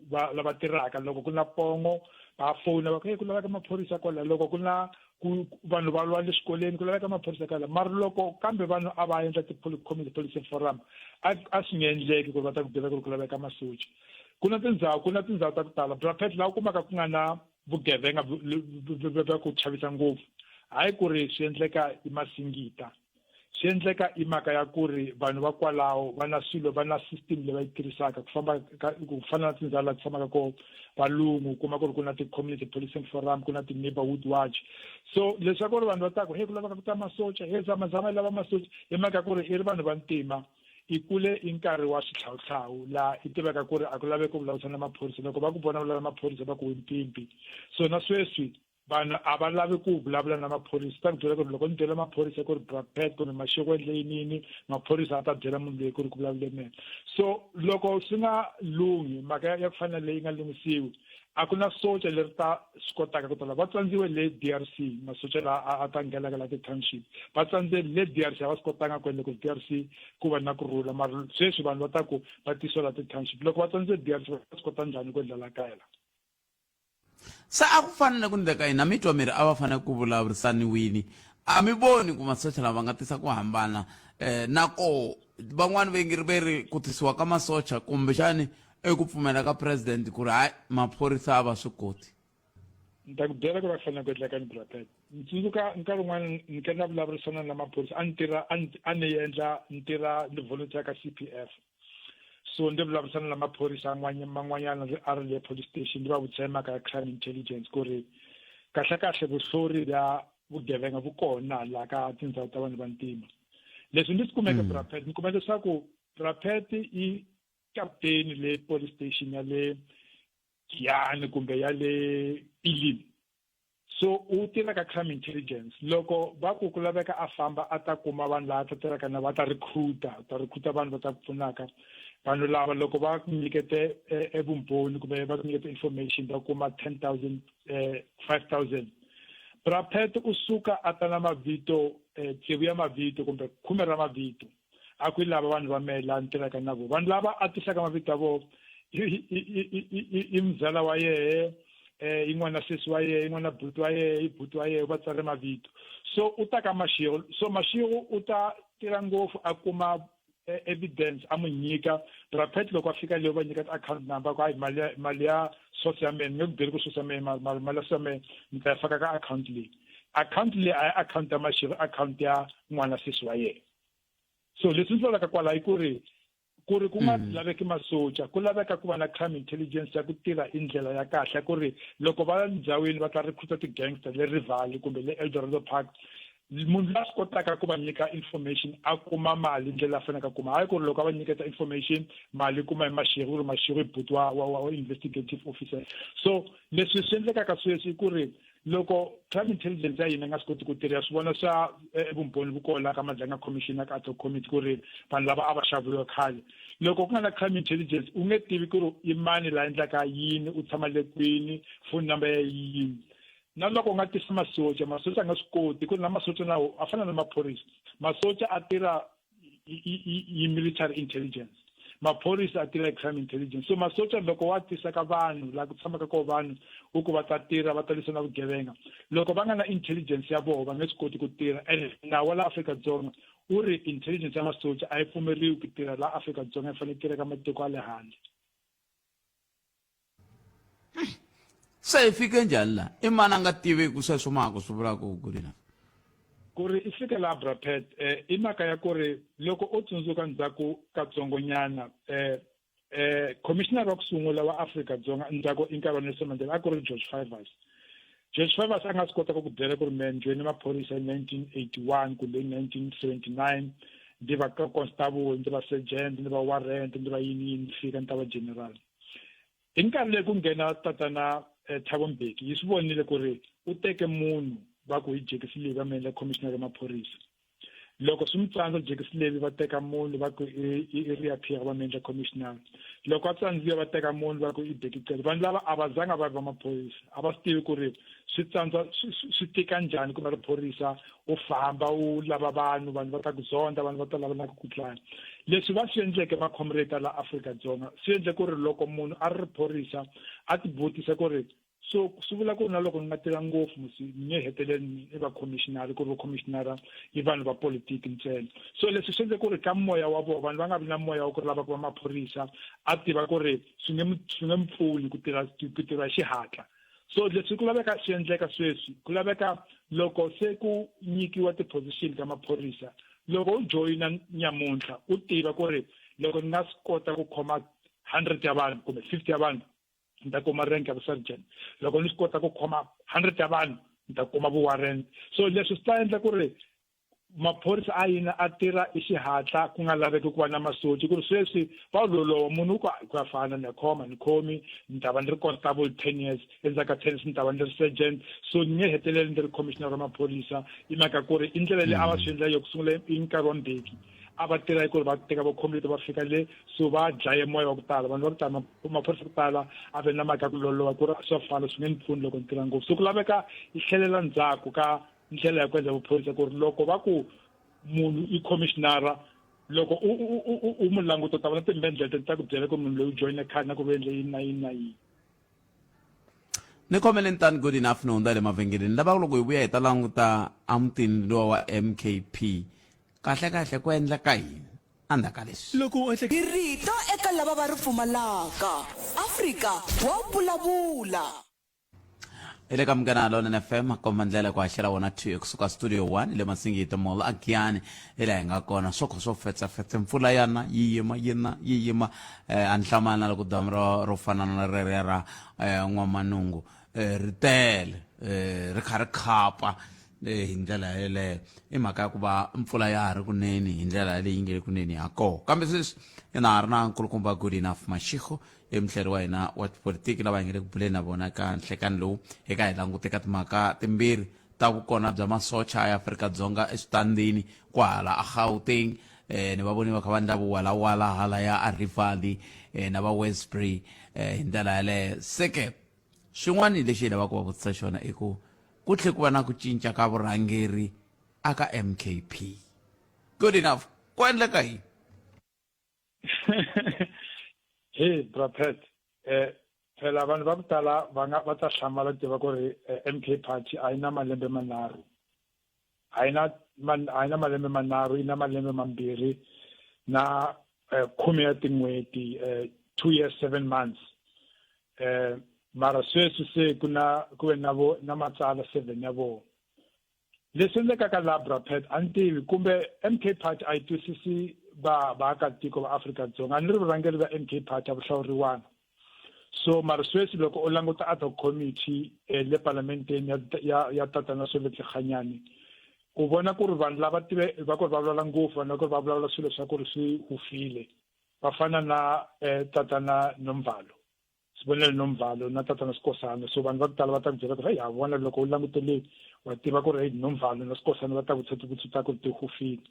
va lava tirhaka loko ku na pongo, va fowuna va ku hey, ku laveka maphorisa kwala. Loko ku na ku vanhu va lwa le xikolweni, ku laveka maphorisa kwala. Mara loko kambe vanhu a va endla ti-community policing forum, a swi nge endleki ku ri va ta ku byela ku ri ku laveka masocha. Ku na tindhawu ta ku tala, Brapet, laha u kumaka ku nga na vugevenga bya ku chavisa ngopfu. Hayi ku ri swi endleka i masingita, swi endleka i mhaka ya ku ri vanhu va kwalaho va na swilo, va na system leyi va yi tirhisaka ku famba ku fana na tindhawu laha tshamaka koho valungu, u kuma ku ri ku na ti-community policing forum, ku na ti-neighborhood watch. So leswaku ri vanhu va ta ku he ku laveka ku ta masocha, he zama zama yi lava masocha, hi mhaka ku ri i ri vanhu va ntima, i kule i nkarhi wa xihlawuhlawu laha i tiveka ku ri a ku laveki ku vulavurisana na maphorisa. Loko va ku vona vulavula na maphorisa, va ku wimpimpi. So na sweswi vanhu a va lavi ku vulavula na maphorisa. Ta ku byela ku ri loko ni byela maphorisa ku ri Brapet kumbe Masheko endle yinini, maphorisa a ta byela munhu loyi ku ri ku vulavule mina. So loko swi nga lunghi, mhaka ya ku fana leyi nga lunghisiwi, a ku na socha leri ta swi kotaka ku tala. Va tsandziwe le DRC, masocha laha a ta nghenaka la ti-township, va tsandze le DRC, a va swi kotanga ku endla ku DRC ku va na kurhula. Mara sweswi vanhu va ta ku va tisiwa la ti-township. Loko va tsandze DRC, va swi kota njhani ku endla la kaya la? Se a ku fanele ku ndleka yini? A mi twa mi ri a va fanele ku vulavurisaniwini. A mi voni ku masocha lava va nga tisa ku hambana? Na koho van'wani ve nge ve ri ku tisiwa ka masocha kumbexani i ku pfumela ka president ku ri hayi, maphorisa a va swi koti. Ni ta ku byela ku va fanele ku endleka ni Brapet. Ni tsundzuka nkarhi wun'wana ni ke na vulavurisana na maphorisa, a ni tirha a ni endla ni tirha ni volunteer ka CPF. So ndzi vulavurisana na maphorisa man'wanyana a ri le police station, ndzi va vutisa hi mhaka ya crime intelligence ku ri kahle kahle vuhlori bya vugevenga vu kona laha ka tindhawu ta vanhu vantima. Leswi ndzi swi kumeke, Brapet, ni kume leswaku Brapet i kaputeni le police station ya le Giyani kumbe ya le Elim. So u tirha ka crime intelligence. Loko va ku ku laveka a famba a ta kuma vanhu laha ta tirhaka na va ta recruiter, ta recruiter vanhu va ta ku pfunaka. Vanhu lava loko va ku nyikete e vumbhoni kumbe va ku nyikete information va kuma 10,000 5,000. Bra Pat u suka a ta na mavito tsevu ya mavito kumbe khume ra mavito. A ku lava vanhu va mehe laha ni tirhaka na vona. Vanhu lava a tisaka mavito ya vona i muzala wa yehe, i n'wana sesi wa yehe, i n'wana buti wa yehe, i buti wa yehe, va tsale mavito. So u ta ka Mashego, so Mashego u ta tirha ngopfu a kuma evidence a n'wi nyika. Bra Pat loko a fika le u va nyika ti-account number ku hayi mali ya mali ya source ya mehe ni nge ku byeli ku source ya mehe mali mali ya source ya mehe ni ta yi faka ka account leyi. Account leyi a hi account ya Mashego, account ya n'wana sesi wa yena. So leswi ndzi vulaka kwala i ku ri ku ri ku nga laveki masocha, ku laveka ku va na crime intelligence ya ku tirha hi ndlela ya kahle ku ri loko va ya ndhawini va ta recruit ti-gangster le Rivali kumbe le Eldorado Park, munhu la swi kotaka ku va nyika information a kuma mali ndlela a faneleke a kuma. Hayi ku ri loko a va nyiketa information mali yi kuma hi Mashego, ku ri Mashego i buti wa wa wa investigative officer. So leswi swi endlekaka sweswi i ku ri loko crime intelligence ya hina nga swi koti ku tirha, ya swi vona swa vumbhoni vu kona ka Madlanga Commission na ka ad hoc committee ku ri vanhu lava a va xaviwa khale. Loko ku nga na crime intelligence u nge tivi ku ri i mani la endlaka yini, u tshama le kwini, phone number ya yini. Na loko u nga tisi masocha, masocha a nga swi koti ku ri na masocha na a fana na maphorisa. Masocha a tirha yi military intelligence, maphorisa a tirha hi crime intelligence. So masocha loko wa tisa ka vanhu laha ku tshamaka kona vanhu u ku va ta tirha va ta lwisana vugevenga, loko va nga na intelligence ya vona va nge swi koti ku tirha. And nawu wa laha Afrika-Dzonga wu ri intelligence ya masocha a yi pfumeriwi ku tirha laha Afrika-Dzonga, yi fanele yi tirha ka matiko ya le handle. Se hi fike njhani laha? I mani a nga tiveki sweswo mhaka swi vulaka ku ri na? Ku ri i fike laha Bra Pat, i mhaka ya ku ri loko u tsundzuka ndzhaku katsongonyana, commissioner wa ku sungula wa Afrika-Dzonga ndzhaku i nkarhi wa Nelson Mandela a ku ri George Fivaz. George Fivaz a nga swi kota ku ku byela ku ri mehe ni joyine maphorisa hi 1981 kumbe hi 1979, ndzi va constable, ndzi va sergeant, ndzi va warrant, ndzi va yini yini, ndzi fika ni ta va general. Hi nkarhi leyi ku nghena tatana Thabo Mbeki, yi swi vonile ku ri u teke munhu va ku hi Jackie Selebi va mi endla commissioner ya maphorisa. Loko swi n'wi tsandza Jackie Selebi va teka munhu va ku i Riah Phiyega va mi endla commissioner. Loko a tsandziwa va teka munhu va ku i Bheki Cele. Vanhu lava a va zanga va ri va maphorisa, a va swi tivi ku ri swi tsandza swi tika njhani ku va ri phorisa, u famba u lava vanhu, vanhu va ta ku zonda, vanhu va ta lava na ku ku dlaya. Leswi va swi endleke ma-comrade la Afrika-Dzonga swi endle ku ri loko munhu a ri phorisa a ti vutisa ku ri so swi vula ku ri na loko ni nga tirha ngopfu musi ni nge heteleli ni va commissioner, ku ri va commissioner i vanhu va politiki ntsena. So leswi swi endle ku ri ka moya wa vona vanhu va nga vi na moya wa ku ri lava ku va maphorisa, a tiva ku ri swi nge swi nge mi pfuni ku tirha ku tirha hi xihatla. So leswi ku laveka swi endleka sweswi, ku laveka loko se ku nyikiwa ti-position ka maphorisa, loko u joyina nyamuntlha u tiva ku ri loko ni nga swi kota ku khoma 100 ya vanhu kumbe 50 ya vanhu ni ta kuma rank ya vu-sergeant, loko ni swi kota ku khoma 100 ya vanhu ni ta kuma vu-warrant. So leswi swi ta endla ku ri maphorisa a yina a tirha hi xihatla, ku nga laveki ku va na masocha, ku ri sweswi va lolowa munhu ku ku ya fana ni ya khoma ni khomi ni ta va ni ri constable 10 years, endzhaku ka 10 years ni ta va ni ri sergeant, so ni nge heteleli ni ri commissioner wa maphorisa. I mhaka ku ri i ndlela leyi a va swi endla yo ku sungula i nkarhi wa Mbeki a va tirha hi ku ri va teka vakhomi leti va fika le, so va dlaye moya wa ku tala, vanhu va ku tala, maphorisa ku tala a ve na mhaka ya ku lolowa ku ri swa fana swi nge ni pfuni loko ni tirha ngopfu. So ku laveka yi tlhelela ndzhaku ka ndlela ya ku endla vuphorisa, ku ri loko va ku munhu i commissioner, loko u mu languta u ta vona timbendlete ta ku byela ku munhu loyi u joyine khale na ku va endle yini na yini na yini. Ni khomeleni tani good enough ni hundza le mavhengeleni lava loko hi vuya hi ta languta emutini lowa wa MKP kahle kahle ku endleka yini endzhaku ka leswi. Loko u ehleketa. Hi rito eka lava va ri pfumalaka. Afrika wa vulavula. Hi le ka Munghana Lonene FM komba ndlela ku haxela wona 2 kusuka studio 1 le Masingita Mall a Giyani hi laha hi nga kona swo kha swo fetsafetse mpfula yana yi yima yi na yi yima a ni hlamala na loko damu ro ro fana na reriya ra N'wamanungu ri tele ri kha ri khapa hi ndlela yeleyo i mhaka ya ku va mpfula ya ha ri kunene hi ndlela leyi nge le kunene ha kona kambe sweswi na ha ri na nkulukumba Good Enough Mashego. I muhleri wa hina wa tipolitiki lava hi nge le ku buleni na vona ka nhlekani lowu eka hi langute ka timhaka timbirhi ta vukona bya masocha ya Afrika-Dzonga eswitandini kwahala a Gauteng ni va voni va kha va ndla vuwalawala hala ya Arifali na va Westbury hi ndlela yaleyo. Se ke xin'wana lexi hi lavaka ku va vutisa xona i ku ku tlhe ku va na ku cinca ka vurhangeri aka MKP. Good enough, ku endleka yini? Hey bra Pat, phela vanhu va ku tala va nga va ta hlamala ku tiva ku ri MK Party a yi na malembe manharhu. A yi na a yi na malembe manharhu, yi na malembe mambirhi na khume ya tin'hweti, 2 years 7 months. Mara sweswi se ku na ku ve na vo na matsalwa 7 ya vona. Leswi endlekaka laha bra Pat a ni tivi kumbe MK Party a yi twisisi va vaakatiko va Afrika-Dzonga. A ni ri vurhangeri bya MK Party a vu hlawuriwanga. So mara sweswi loko u languta ad hoc committee le palamenteni ya ya ya tatana Soviet Lekganyane u vona ku ri vanhu lava tive va ku ri va vulavula ngopfu vanhu va ku ri va vulavula swilo swa ku ri swi hufile va fana na tatana Nomvalo. Sibonelo Nomvalo na tatana Sikosana. So vanhu va ku tala va ta ku byela ku ri heyi ha vona loko u langute le wa tiva ku ri heyi Nomvalo na Sikosana va ta vutisa tivutiso ta ku ri ti hufile.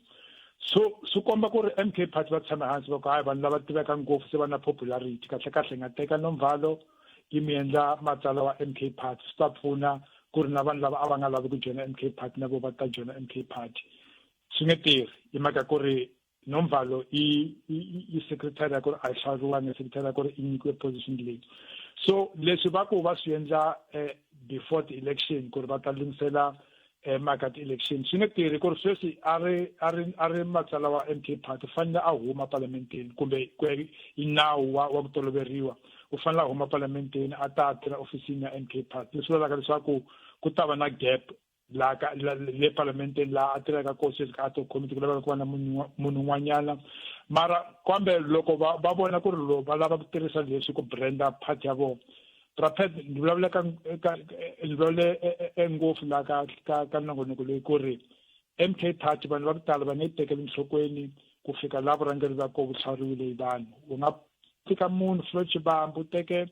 So swi komba ku ri M_K party va tshame hansi va ku hayi vanhu lava tiveka ngopfu se va na popularity kahle kahle hi nga teka Nomvalo yi mi endla matsalwa wa M_K party swi ta pfuna ku ri na vanhu lava a va nga lavi ku joyina M_K party na vo va ta joyina M_K party. Swi nge tirhi hi mhaka ku ri Nomvalo i i secretary ya ku ri a yi hlawuriwanga secretary ya ku ri i nyikiwe position leyi. So leswi va ku va swi endla before the election ku ri va ta lunghisela mhaka ti-election swi nge tirhi ku ri sweswi a ri a ri a ri matsalwa wa M_K party u fanele a huma palamenteni kumbe ku ya hi nawu wa wa ku toloveriwa u fanele a huma palamenteni a ta tirha ofisini ya M_K party leswi vulaka leswaku ku ta va na gap laha ka le palamenteni laha a tirhaka kona sweswi ka ad hoc committee ku laveka ku va na munhu munhu un'wanyana mara kambe loko va va vona ku ri lo va lava ku tirhisa leswi ku branda party ya vona Raphet ni vulavula ka ka ni vulavule ngopfu laha ka ka ka nongonoko leyi ku ri M_K party vanhu va ku tala va nge yi tekeli enhlokweni ku fika laha vurhangeri bya kona vu hlawuriwile hi vanhu u nga fika munhu Floyd Shivambu u teke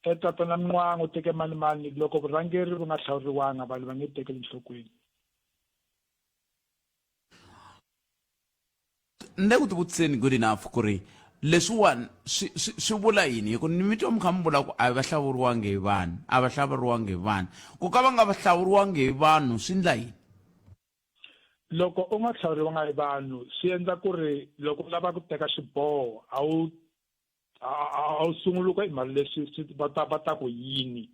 tatana Mncwango u teke mani mani loko vurhangeri vu nga hlawuriwanga vanhu va nge yi tekeli enhlokweni. Ni le ku tivutiseni good enough ku ri leswiwani swi swi swi vula yini hi ku ni mi twa mi kha mi vula ku a va hlawuriwangi hi vanhu a va hlawuriwangi hi vanhu ku ka va nga va hlawuriwangi hi vanhu swi ndla yini. Loko u nga hlawuriwanga hi vanhu swi endla ku ri loko u lava ku teka xiboho a wu a wu sunguli ku mara leswi swi va ta va ta ku yini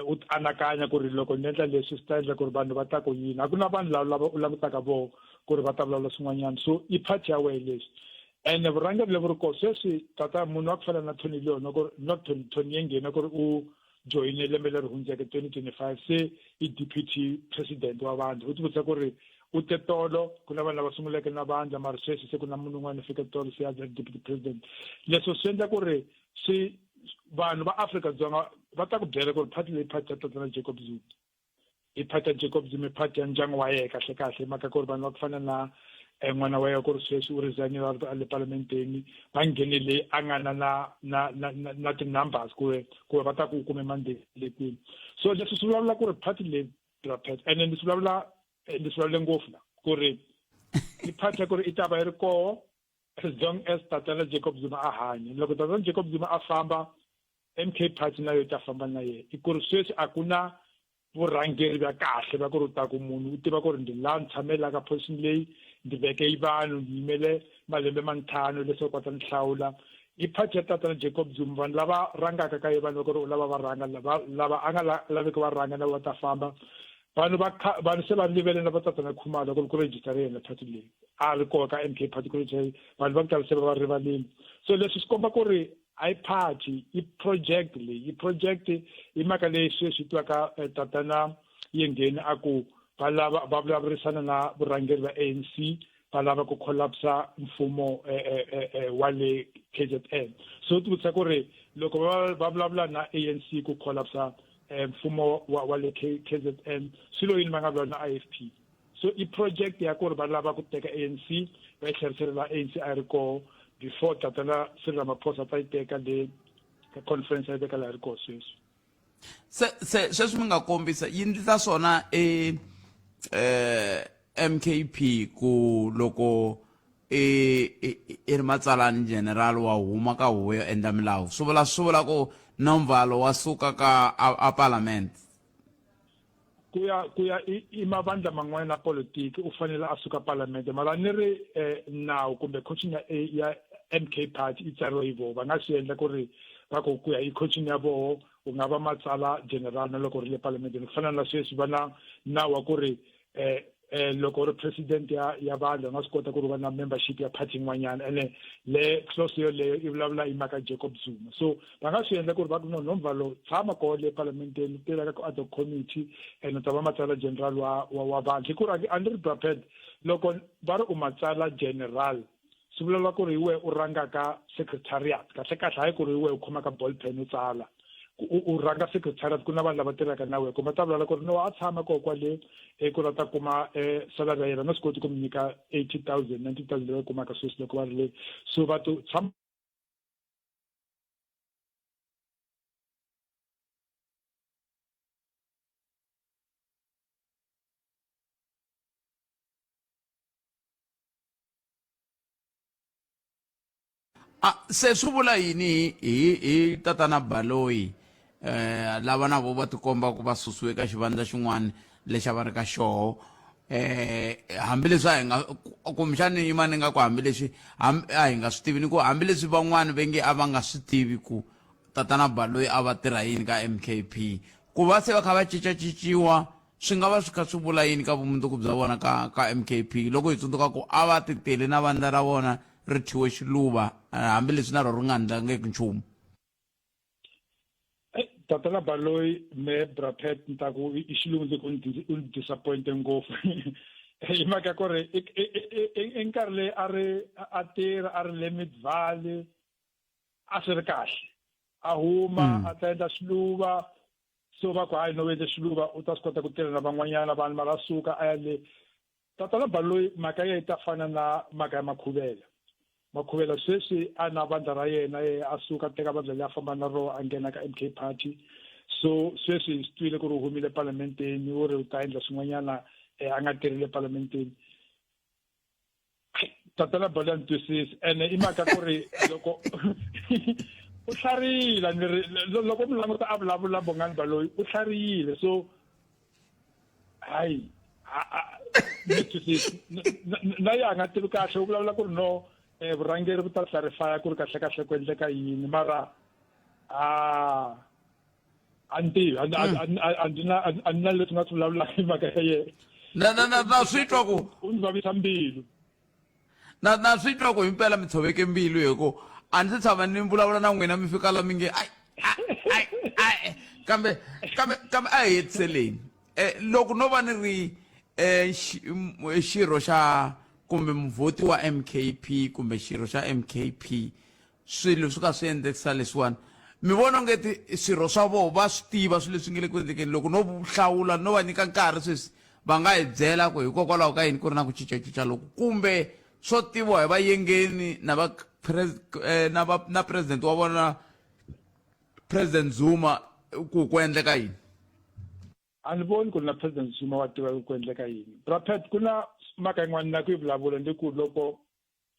u anakanya ku ri loko ni endla leswi swi ta endla ku ri vanhu va ta ku yini a ku na vanhu lava lava u langutaka voho ku ri va ta vulavula swin'wanyana so i part ya wehe leswi ene vurhangeri lebyi ri kona sweswi tata munhu wa ku fana na Tony Leon ku ri not Tony Tony Yengeni ku ri u joyine lembe leri hundzeke 2025 se i deputy president wa vandlha u tivutisa ku ri u te tolo ku na vanhu lava sunguleke na vandlha mara sweswi se ku na munhu un'wana fike tolo se a deputy president leswo swi endla ku ri swi vanhu va Afrika-Dzonga va ta ku byela ku ri party leyi party ya tatana Jacob Zuma i party ya Jacob Zuma i party ya ndyangu wa yena kahle kahle hi mhaka ku ri vanhu va ku fana na n'wana wa yena ku ri sweswi u resignile a ri le palamenteni va nghenele a nga na na na na na, na ti-numbers ku ku va ta ku u kume mandate le kwini so leswi swi vulavula ku ri party leyi Raphet ene ni swi vulavula ni swi vulavule ngopfu la ku ri i party ya ku ri i ta va yi ri koho as long as tatana Jacob Zuma a hanya loko tatana Jacob Zuma a famba M_K party na yo yi ta famba na yena i ku ri sweswi a ku na vurhangeri bya kahle va ku ri u ta ku munhu u tiva ku ri ndzi laha ni tshame la ka position leyi ndzi veke yi vanhu ndzi yimele malembe ma ntlhanu leswaku va ta ni hlawula i party ya tatana Jacob Zuma vanhu lava rhangaka ka ye vanhu va ku ri u lava va rhanga lava lava a nga laveki va rhanga na va ta famba vanhu va vanhu se va rivele na va tatana Khumalo ku ri ku register yena party leyi a ri kona ka M_K party ku register vanhu va ku tala se va va rivalile so leswi swi komba ku ri a yi party i project leyi i project i mhaka leyi sweswi twaka tatana Yengeni a ku va lava va vulavurisana na vurhangeri va A_N_C va lava ku collapsa mfumo wa le K_Z_N so ti vutisa ku ri loko va va vulavula na A_N_C ku collapsa mfumo wa wa le K_Z_N swi lo yini va nga vulavuli na I_F_P so i project ya ku ri va lava ku teka A_N_C va yi tlherisela laha A_N_C a yi ri koho before tatana Cyril Ramaphosa ta yi teka le. Conference ya veka laha ri koho sweswi. Se sweswi mi nga kombisa yi ndlisa swona e MKP ku loko i i ri matsalani general wa huma ka huvo yo endla milawu, swi vula ku nomvalo wa suka ka a parliament? Ku ya i mavandla man'wana na politiki, u fanele a suka parliament, mara ni ri nawu kumbe constitution ya MK Party i tsariwe hi voho, va nga swi endla ku ri va ku ya hi constitution ya voho u nga va matsala general na loko ri le parliamenteni. Ku fana na sweswi va na nawu wa ku ri loko ri president ya vandla, u nga swi kota ku ri va na membership ya party yin'wanyana, ene le clause yoleyo i vulavula hi mhaka Jacob Zuma. So va nga swi endla ku ri va ku no, Nomvalo, tshama koho le parlamenteni, tirha ka ad hoc committee, and u ta va matsala general wa vandla. Hi ku ri a ni ri braped, loko va ri u matsala general, swi vulavula ku ri hi wehe u rhangaka secretariat. Kahle kahle, hayi ku ri hi wehe u khomaka ball pen u tsala, u rhanga secretariat, ku na vanhu lava tirhaka na wehe. Kumbe ta vulavula ku ri no, a tshama koho kwale, ku ri a ta kuma salary ya yena, nga swi koti ku mi nyika 80 000, 90 000 leyi va yi kumaka sweswi loko va ri le. So va to tshama. A se swi vula yini hi tatana Baloyi, lava na vo va tikomba ku va susiwe ka xivandla xin'wana lexi a va ri ka xoho, hambileswi a hi nga kumbexani yima ni nga ku hambileswi a hi nga swi tivi, ni ku hambileswi van'wani ve nge a va nga swi tivi ku tatana Baloyi a va tirha yini ka MKP, ku va se va kha va cincacinciwa, swi nga va swi kha swi vula yini ka vumundzuku bya vona ka MKP, loko hi tsundzuka ku a va titele na vandla ra vona ri thyiwe Xiluva, hambileswi na rona ri nga endlangeki nchumu? Tatana Baloyi, me brapet, ni ta ku i xilungu ndzi ku u ni disappointe ngopfu, hi mhaka ku ri i nkarhi leyi a ri a tirha a ri le Mid Valley a swi ri kahle, a huma a ta endla Xiluva, so va ku hayi, no endle Xiluva u ta swi kota ku tirha na van'wanyana vanhu, mara a suka a ya le. Tatana Baloyi, mhaka ya yi ta fana na mhaka ya Makhuvela. Makhuvela sweswi a na vandla ra yena, ye a suka a teka vandla leyi a famba na roho, a nghena ka MK Party. So sweswi hi swi twile ku ri u humile parlamenteni, u ri u ta endla swin'wanyana, a nga tirhile parlamenteni. Tatana Baloyi a ni twisisi, ene i mhaka ku ri loko u tlharihile, ni ri loko mi languta a vulavula Bongani Baloyi u tlharihile, so hayi, ni twisisi na ye a nga tivi kahle. U vulavula ku ri no, vurhangeri vu ta clarify ku ri kahle kahle ku endleka yini, mara a ni tivi, a ni na leswi nga swi vulavulaka hi mhaka ya yena. Na swi twa ku u ni vavisa mbilu. Na swi twa ku himpela mi tshoveke mbilu, hi ku a ndzi tshama ni vulavula na n'wina mi fika la mi nge ai ai ai. Kambe a hi hetiseleni. Loko no va ni ri xirho xa kumbe muvhoti wa MKP kumbe xirho xa MKP, swilo swi ka swi endlekisa leswiwani, mi vona onge ti swirho swa voho va swi tiva swilo leswi nge le ku endlekeni? Loko no hlawula, no va nyika nkarhi sweswi, va nga hi byela ku hikokwalaho ka yini ku ri na ku cincacinca loku, kumbe swo tiviwa hi vayengeni na va na va na president wa vona, President Zuma, ku endleka yini? A ni voni ku ri na President Zuma wa tiva ku endleka yini. Brapet, ku na mhaka yin'wana na ku yi vulavula, ndi ku loko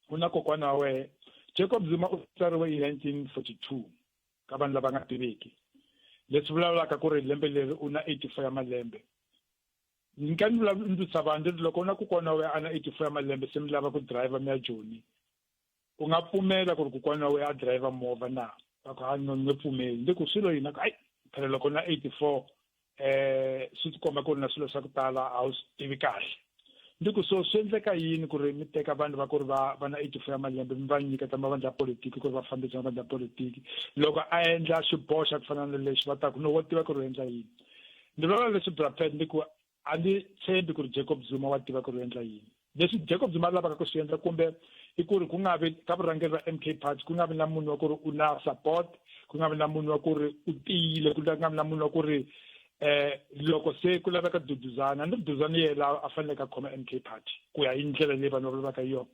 ku na kokwana wa wehe Jacob Zuma, u tsariwe hi 1942, ka vanhu lava nga tiveki, leswi vulavulaka ku ri lembe leri u na 84 ya malembe. Ni ka ni vulavula ni twisa vanhu, ndzi ri loko u na kokwana wa wena a na 84 ya malembe, se mi lava ku driver mi ya Joni, u nga pfumela ku ri kokwana wa wena a driver movha na? Va ku hayi, no, ni nge pfumeli. Ndzi ku swilo yini? Ku ayi, phela loko na 84 swi tikomba ku ri na swilo swa ku tala a wu swi tivi kahle. Ndzi ku so swi endleka yini ku ri mi teka vanhu va ku ri va na 84 ya malembe, mi va nyiketa mavandla ya politiki ku ri va fambisa mavandla ya politiki? Loko a endla xiboho xa ku fana na lexi, va ta ku no, wo tiva ku ri u endla yini. Ndzi vulavula leswi, brapet, ndzi ku a ndzi tshembi ku ri Jacob Zuma wa tiva ku ri u endla yini. Leswi Jacob Zuma a lavaka ku swi endla kumbe i ku ri ku nga vi ka vurhangeri va MK Party, ku nga vi na munhu wa ku ri u na support, ku nga vi na munhu wa ku ri u tiyile, ku nga vi na munhu wa ku ri loko se ku laveka Duduzana, ni ri Duduzana yena la a faneleke a khoma MK Party ku ya hi ndlela leyi vanhu va vulavulaka hi yona,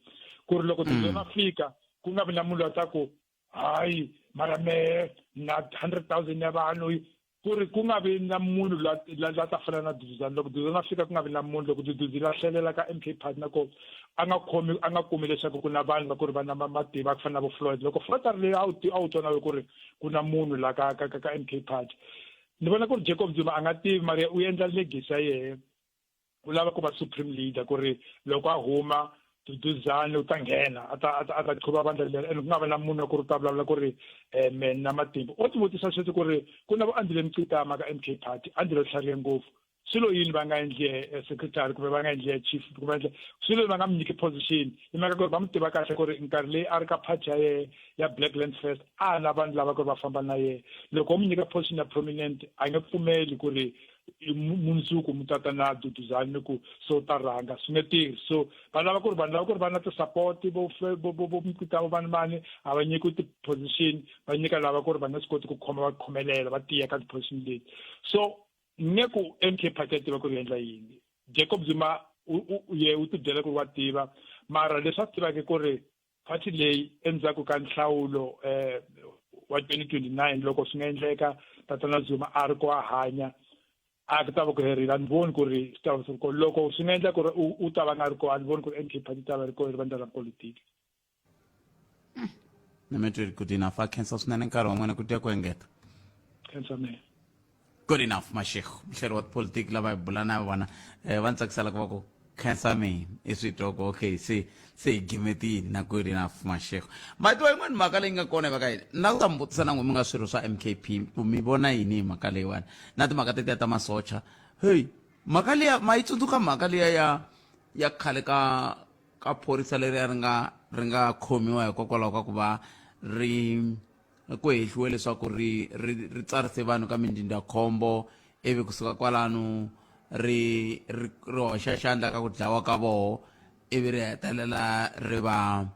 ku ri loko Duduzana a fika ku nga vi na munhu loyi a ta ku hayi. Mara mehe na 100,000 ya vanhu, ku ri ku nga vi na munhu la la la ta fana na Duduzane. Loko Duduzane a fika, ku nga vi na munhu. Loko Duduzile a hlelela ka MK Party, na ko a nga khomi, a nga kumi leswaku ku na vanhu va ku ri va na matimba ku fana na vo Floyd. Loko Floyd a ri leyi, a wu a wu twa na ku ri ku na munhu la ka ka ka ka MK Party. Ni vona ku ri Jacob Zuma a nga tivi, mara u endla legacy ya yehe, u lava ku va supreme leader, ku ri loko a huma, Duduzane u ta nghena, a ta qhuva vandla leri, and ku nga va na munhu ku ri u ta vulavula ku ri me na matimba. O tivutisa sweswi ku ri ku na vo Andile Mcitama ka MK Party. Andile u tlharihe ngopfu. Swilo yini va nga endli secretary, kumbe va nga endli chief, kumbe endle swilo va nga mi nyiki position? Hi mhaka ku ri va mi tiva kahle ku ri nkarhi leyi a ri ka party ya yehe ya Black Land First, a na vanhu lava ku ri va famba na yehe. Loko u mi nyika position ya prominent, a nge pfumeli ku ri mundzuku mu tata na Duduzane ni ku so ta rhanga, swi nge tirhi. So va lava ku ri vanhu lava ku ri va na ti-support, vo vo vo Mcitama, vani mani, a va nyikiwi ti-position, va nyika lava ku ri va nge swi koti ku khoma, va khomelela, va tiya ka ti-position leti. So nge ku MK Party ya tiva ku ri endla yini. Jacob Zuma ye u tibyela ku ri wa tiva, mara leswi a swi tivaka ku ri party leyi endzhaku ka nhlawulo wa 2029, loko swi nga endleka tatana Zuma a ri ko a hanya, a ku ta va ku herile. A ni voni ku ri swi ta va swi ri kona. Loko swi nga endla ku ri u ta va nga ri kona, a ni voni ku ri MK Party ta va ri kona ri vandla ra politiki. Na mi twi good enough. A khensa swinene nkarhi wa n'wina ku tya ku engeta. Khensa mina. Good enough Mashego, muhleri wa tipolitiki lava hi bula na vona, va ni tsakisela ku va ku khensa mina i swi twa ku okay, se hi gimetini na good enough Mashego. Matiwa yin'wani mhaka leyi nga kona va ka yini na ku ta mi vutisa na n'we mi nga swirho swa MKP ku mi vona yini hi mhaka leyiwani na timhaka tetiya ta masocha. Hey, mhaka liya ma yi tsundzuka, mhaka liya ya khale ka phorisa leriya ri nga khomiwa hikokwalaho ka ku va ri ku hehliwe leswaku ri tsarise vanhu ka mindzindzakhombo, ivi kusuka kwalano ri hoxa xandla ka ku dlawa ka voho, ivi ri hetelela ri va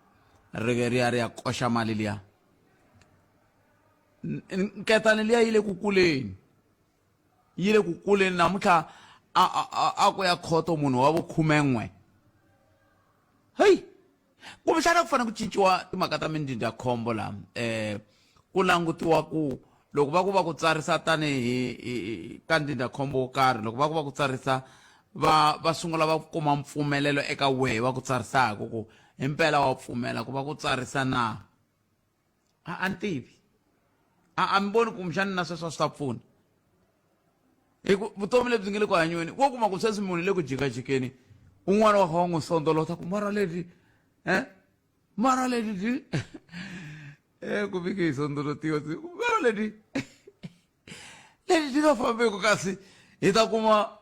ri ya koxa mali liya. Nketani liya yi le ku kuleni, yi le ku kuleni. Namuntlha a ku ya khoto munhu wa vukhumen'we. Heyi, kumbexana ku fanele ku cinciwa timhaka ta mindzindzakhombo laha, ku langutiwa ku loko va ku tsarisa tanihi ka ndzindzakhombo wo karhi, loko va ku tsarisa, va sungula va kuma mpfumelelo eka wehe va ku tsarisaka ku himpela wa pfumela ku va ku tsarisa na. A ni tivi, a mi voni kumbexana na sweswo a swi ta pfuna, hi ku vutomi lebyi nge le ku hanyiweni, wo kuma ku sweswi munhu le ku jikajikeni, un'wana wa kha wa n'wi sondolota ku mara leti mara leti ti ku vike hi sondolotiwa, mara leti ti nga fambeku kasi hi ta kuma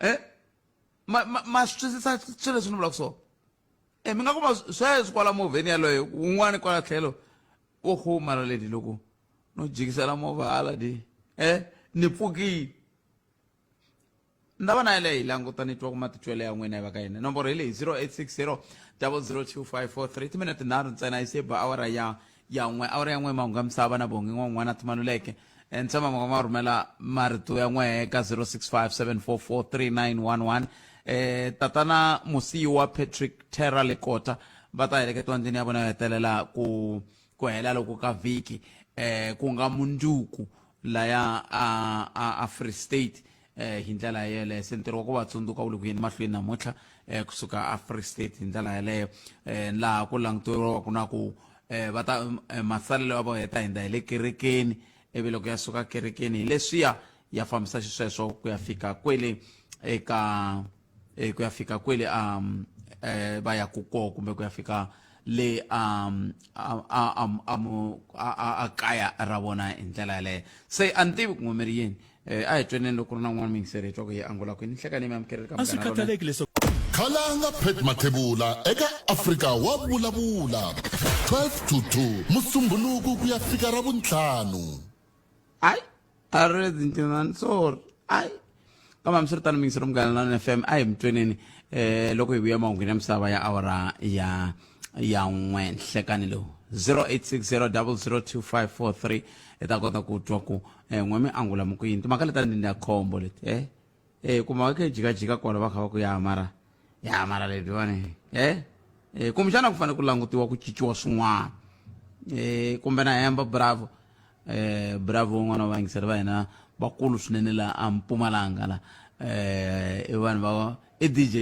ma swi twisisa swilo leswi ni vulaka swona. Mi nga kuma sweswi kwala movheni yaloyo un'wana kwala tlhelo oho, mara leti loko no jikisela movha hala di ni pfukile. Ni ta va na yeleyo hi languta ni twa ku matitwelo ya n'wina va ka yena. Nomboro hi leyi, 0860 002543. Timinete 3 ntsena yi se ba awara ya 1, awara ya 1. Mahungu ya misava na Bongi n'wan'wana Timanuleke. Ni tshemba ma rhumela marito ya n'we eka 065 744 3911. Tatana Musiwa Patrick Terra Lekota va ta heleketiwa ndlwini ya vona yo hetelela ku hela loko ka vhiki, ku nga mundzuku, laya a Free State. Hi ndlela yeleyo se ntirho wa ku va tsundzuka wu le ku yeni mahlweni namuntlha, kusuka a Free State. Hi ndlela yeleyo, laha ku languteriwaka na ku va ta masalelo ya vo heta hindza hi le kerekeni, ivi loko ya suka kerekeni hi leswiya ya fambisa xisweswo ku ya fika kwele eka ku ya fika kwele va ya ku koho, kumbe ku ya fika le a kaya ra vona. Hi ndlela yaleyo se a ni tivi ku n'we mi ri yini. A hi tweneni loko ku ri na un'wana muyingiseri hi twa ku hi angula kwini. Nhlekani mi amukeleli ka A swi Munghana Lonene. Khathaleki leswaku Khalanga Pat Mathebula eka Afrika wa Vulavula, 12 to 2 Musumbhunuku ku ya fika Ravuntlhanu. Ai, a ri zintinani, sorry. Ai, kambe hambiswiritano muyingiseri Munghana Lonene FM, a hi mi tweneni loko hi vuya mahungwini ya misava ya awara ya 1 nhlekani lowu, 0860 002543, hi ta kota ku twa ku n'we mi angula mi ku yini timhaka leti ta ndzindzakhombo leti. Kuma va kha yi jikajika kwala, va kha va ku ya mara, ya mara lebyiwani, kumbexana ku fanele ku langutiwa ku cinciwa swin'wana, kumbe na hemba bravo. eh bravo un'wana wa vayingiseri va hina vakulu swinene la a Mpumalanga la eh i vanhu va i DJ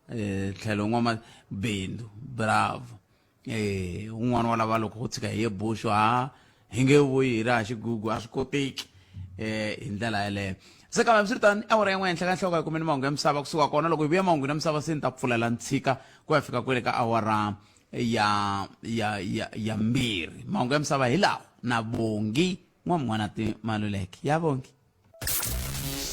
eh tlhelo n'wama bindzu bravo eh un'wana wa lava loko go tshika hi ye buxo ha hi nge vuyi hi ri ha xigugu a swi koteki eh hi ndlela yeleyo se kambe hambiswiritano i awara yin'we henhla ka nhloko hi kumeni mahungu ya misava kusuka kona loko hi vuya mahungwini ya misava se ni ta pfulela ntshika ku ya fika kwele ka awara ya ya ya ya mbirhi mahungu ya misava hi lawa na bongi n'wamun'wana maluleke ya bongi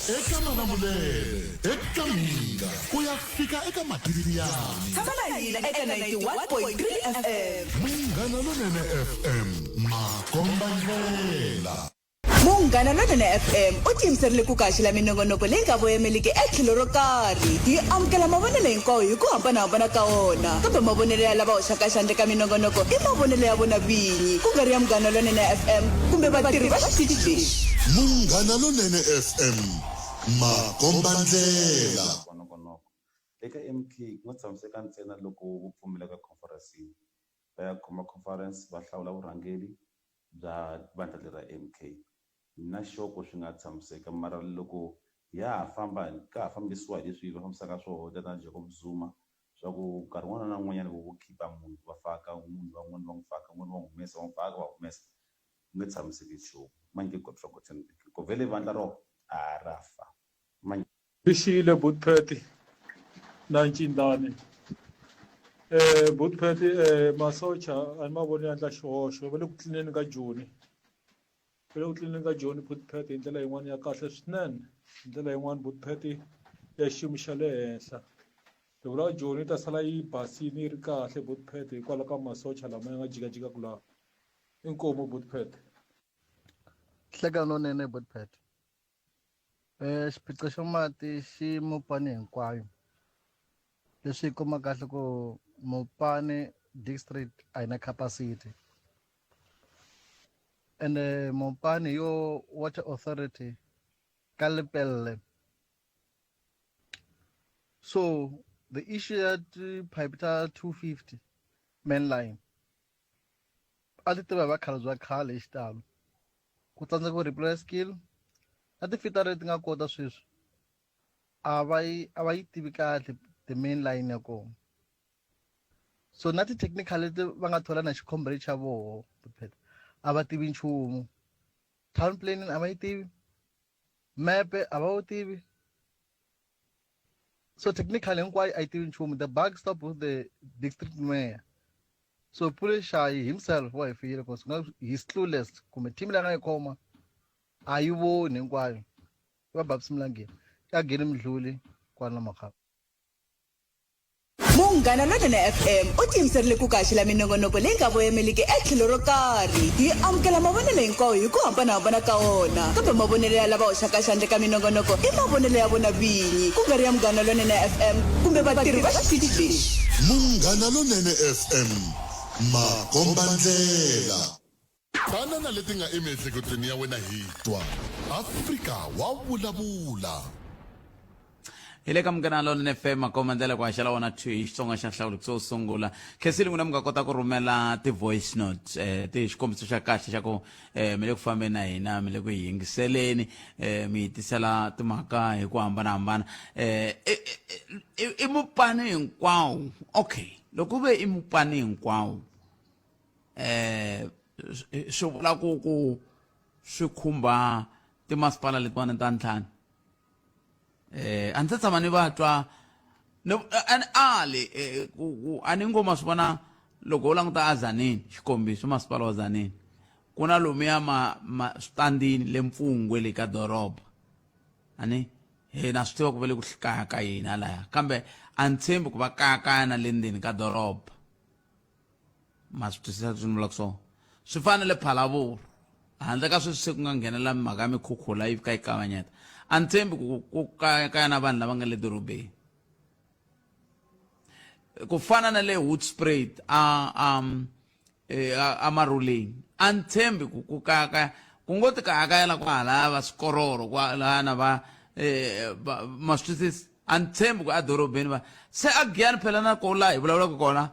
eka malamulele eka mhinga ku ya fika eka matiriyani Tshama na hina eka 91.3 FM. Munghana Lonene FM makomba ndlela Munghana Lonene FM u tiyimiserile ku kaxela minongonoko leyi nga voyemeliki etlhelo ro karhi. Hi amukela mavonelo hinkwawo hi ku hambanahambana ka wona, kambe mavonelo ya lava hoxaka xandla eka minongonoko i mavonelo ya vona vinyi, ku nga ri ya Munghana Lonene FM kumbe vatirhi va xitichi lexi. Munghana Lonene FM, makombandlela. Nongonoko. Eka MK ku nga tshamiseka ntsena loko vo pfumela ku ya khomferensini. Va ya khoma conference va hlawula vurhangeri bya vandla leri ra MK. Ni na sure ku swi nga tshamiseka mara loko ya ha famba ka ha fambisiwa hi leswi va fambisaka swoho tatana Jacob Zuma swa ku nkarhi wun'wana na wun'wanyana vo khipa munhu va faka munhu van'wani va n'wi faka un'wana va n'wi humesa va n'wi faka va humesa ku nge tshamiseki nchumu manjhe Godfrey ku vhele vandla ro a ra fa manjhe. Xile Butpet na Ncindani Butpet masocha a ni ma voni ya endla xihoxo va le ku tlineni ka Joni va le ku tlineni ka Joni Butpet hi ndlela yin'wani ya kahle swinene hi ndlela yin'wani Butpet ya xiyimo xa le henhla hi vula Joni yi ta sala yi basini yi ri kahle Butpet hikwalaho ka masocha lama ya nga jikajikaka laha inkomu Butpet. Nhlekani lowunene Butpet. Xiphiqo xa mati xi mupani hinkwayo leswi hi kuma kahle ku mupani district a yi na capacity ende mupani yo water authority ka lepelle so the issue ya ti-pipe ta 250 main line a ti tiva hi vakhalabye va khale hi xitalo ku tsandzeka ku replace skill na tifitara leti nga kota sweswi a va yi a va yi tivi kahle the main line ya kona so na ti-technical leti va nga thola na xikhombele xa voho a va tivi nchumu town planning a va yi tivi mepe a va wu tivi so technically hinkwayo a yi tivi nchumu the bug stop with the district mayor so Pule Shayi himself wa hi file because nga he's clueless kumbe team leyi a nga yi khoma a yi voni hinkwayo va Babs Mlangeni ka Geni Mdluli kwala Makhaba Munghana Lonene FM u tiyimiserile ku kaxela minongonoko leyi nga voyemeliki etlhelo ro karhi. Hi amukela mavonelo hinkwawo hi ku hambanahambana ka wona, kambe mavonelo ya lava hoxaka xandla eka minongonoko i mavonelo ya vona vinyi, ku nga ri ya Munghana Lonene FM kumbe vatirhi va xitichi lexi. Munghana Lonene FM, makombandlela. Tana na leti nga emiehleketweni ya wena hi twa. Afrika wa vulavula. Hi le ka Munghana Lonene FM makomba ndlela ku haxela wona 2 hi Xitsonga xa nhlawulo xo sungula. Khensile n'wina mi nga kota ku rhumela ti-voice notes eh, ti xikombiso xa kahle xa ku eh, mi le ku fambeni na hina mi le ku hi yingiseleni eh, mi hi tisela timhaka hi ku hambanahambana eh, i, i, i mupani hinkwawo okay loko ku ve i mupani hinkwawo eh swi vula ku ku swi khumba timasipala letiwani ta ntlhanu eh a ndzi tshama ni va twa no a ni ali eh, ku ku a ni ngo ma swi vona loko u languta a Tzaneen xikombiso masipala wa Tzaneen ku na lomuya ma, ma switandini le mpfungwe le ka doroba ani he na swi tiva ku va le ku kayakayeni halaya kambe a ni tshembi ku va kayakaya na le ndzeni ka doroba ma swi twisisa leswi ni vulaka swona swi fana le phalavuru handle ka sweswi se ku nga nghenela mhaka ya mikhukhula yi fika yi kavanyeta a ni tshembi ku ku kaya na vanhu lava nga le dorobeni ku fana na le Hoedspruit a a eh, a Maruleni a ni tshembi ku ku kayakaya ku ngo ti kayakayela kwahalaya va swikororo kwalaya na va eh, ma swi twisisa a ni tshembi ku edorobeni va se a giyani phela na ko laha hi vulavulaka kona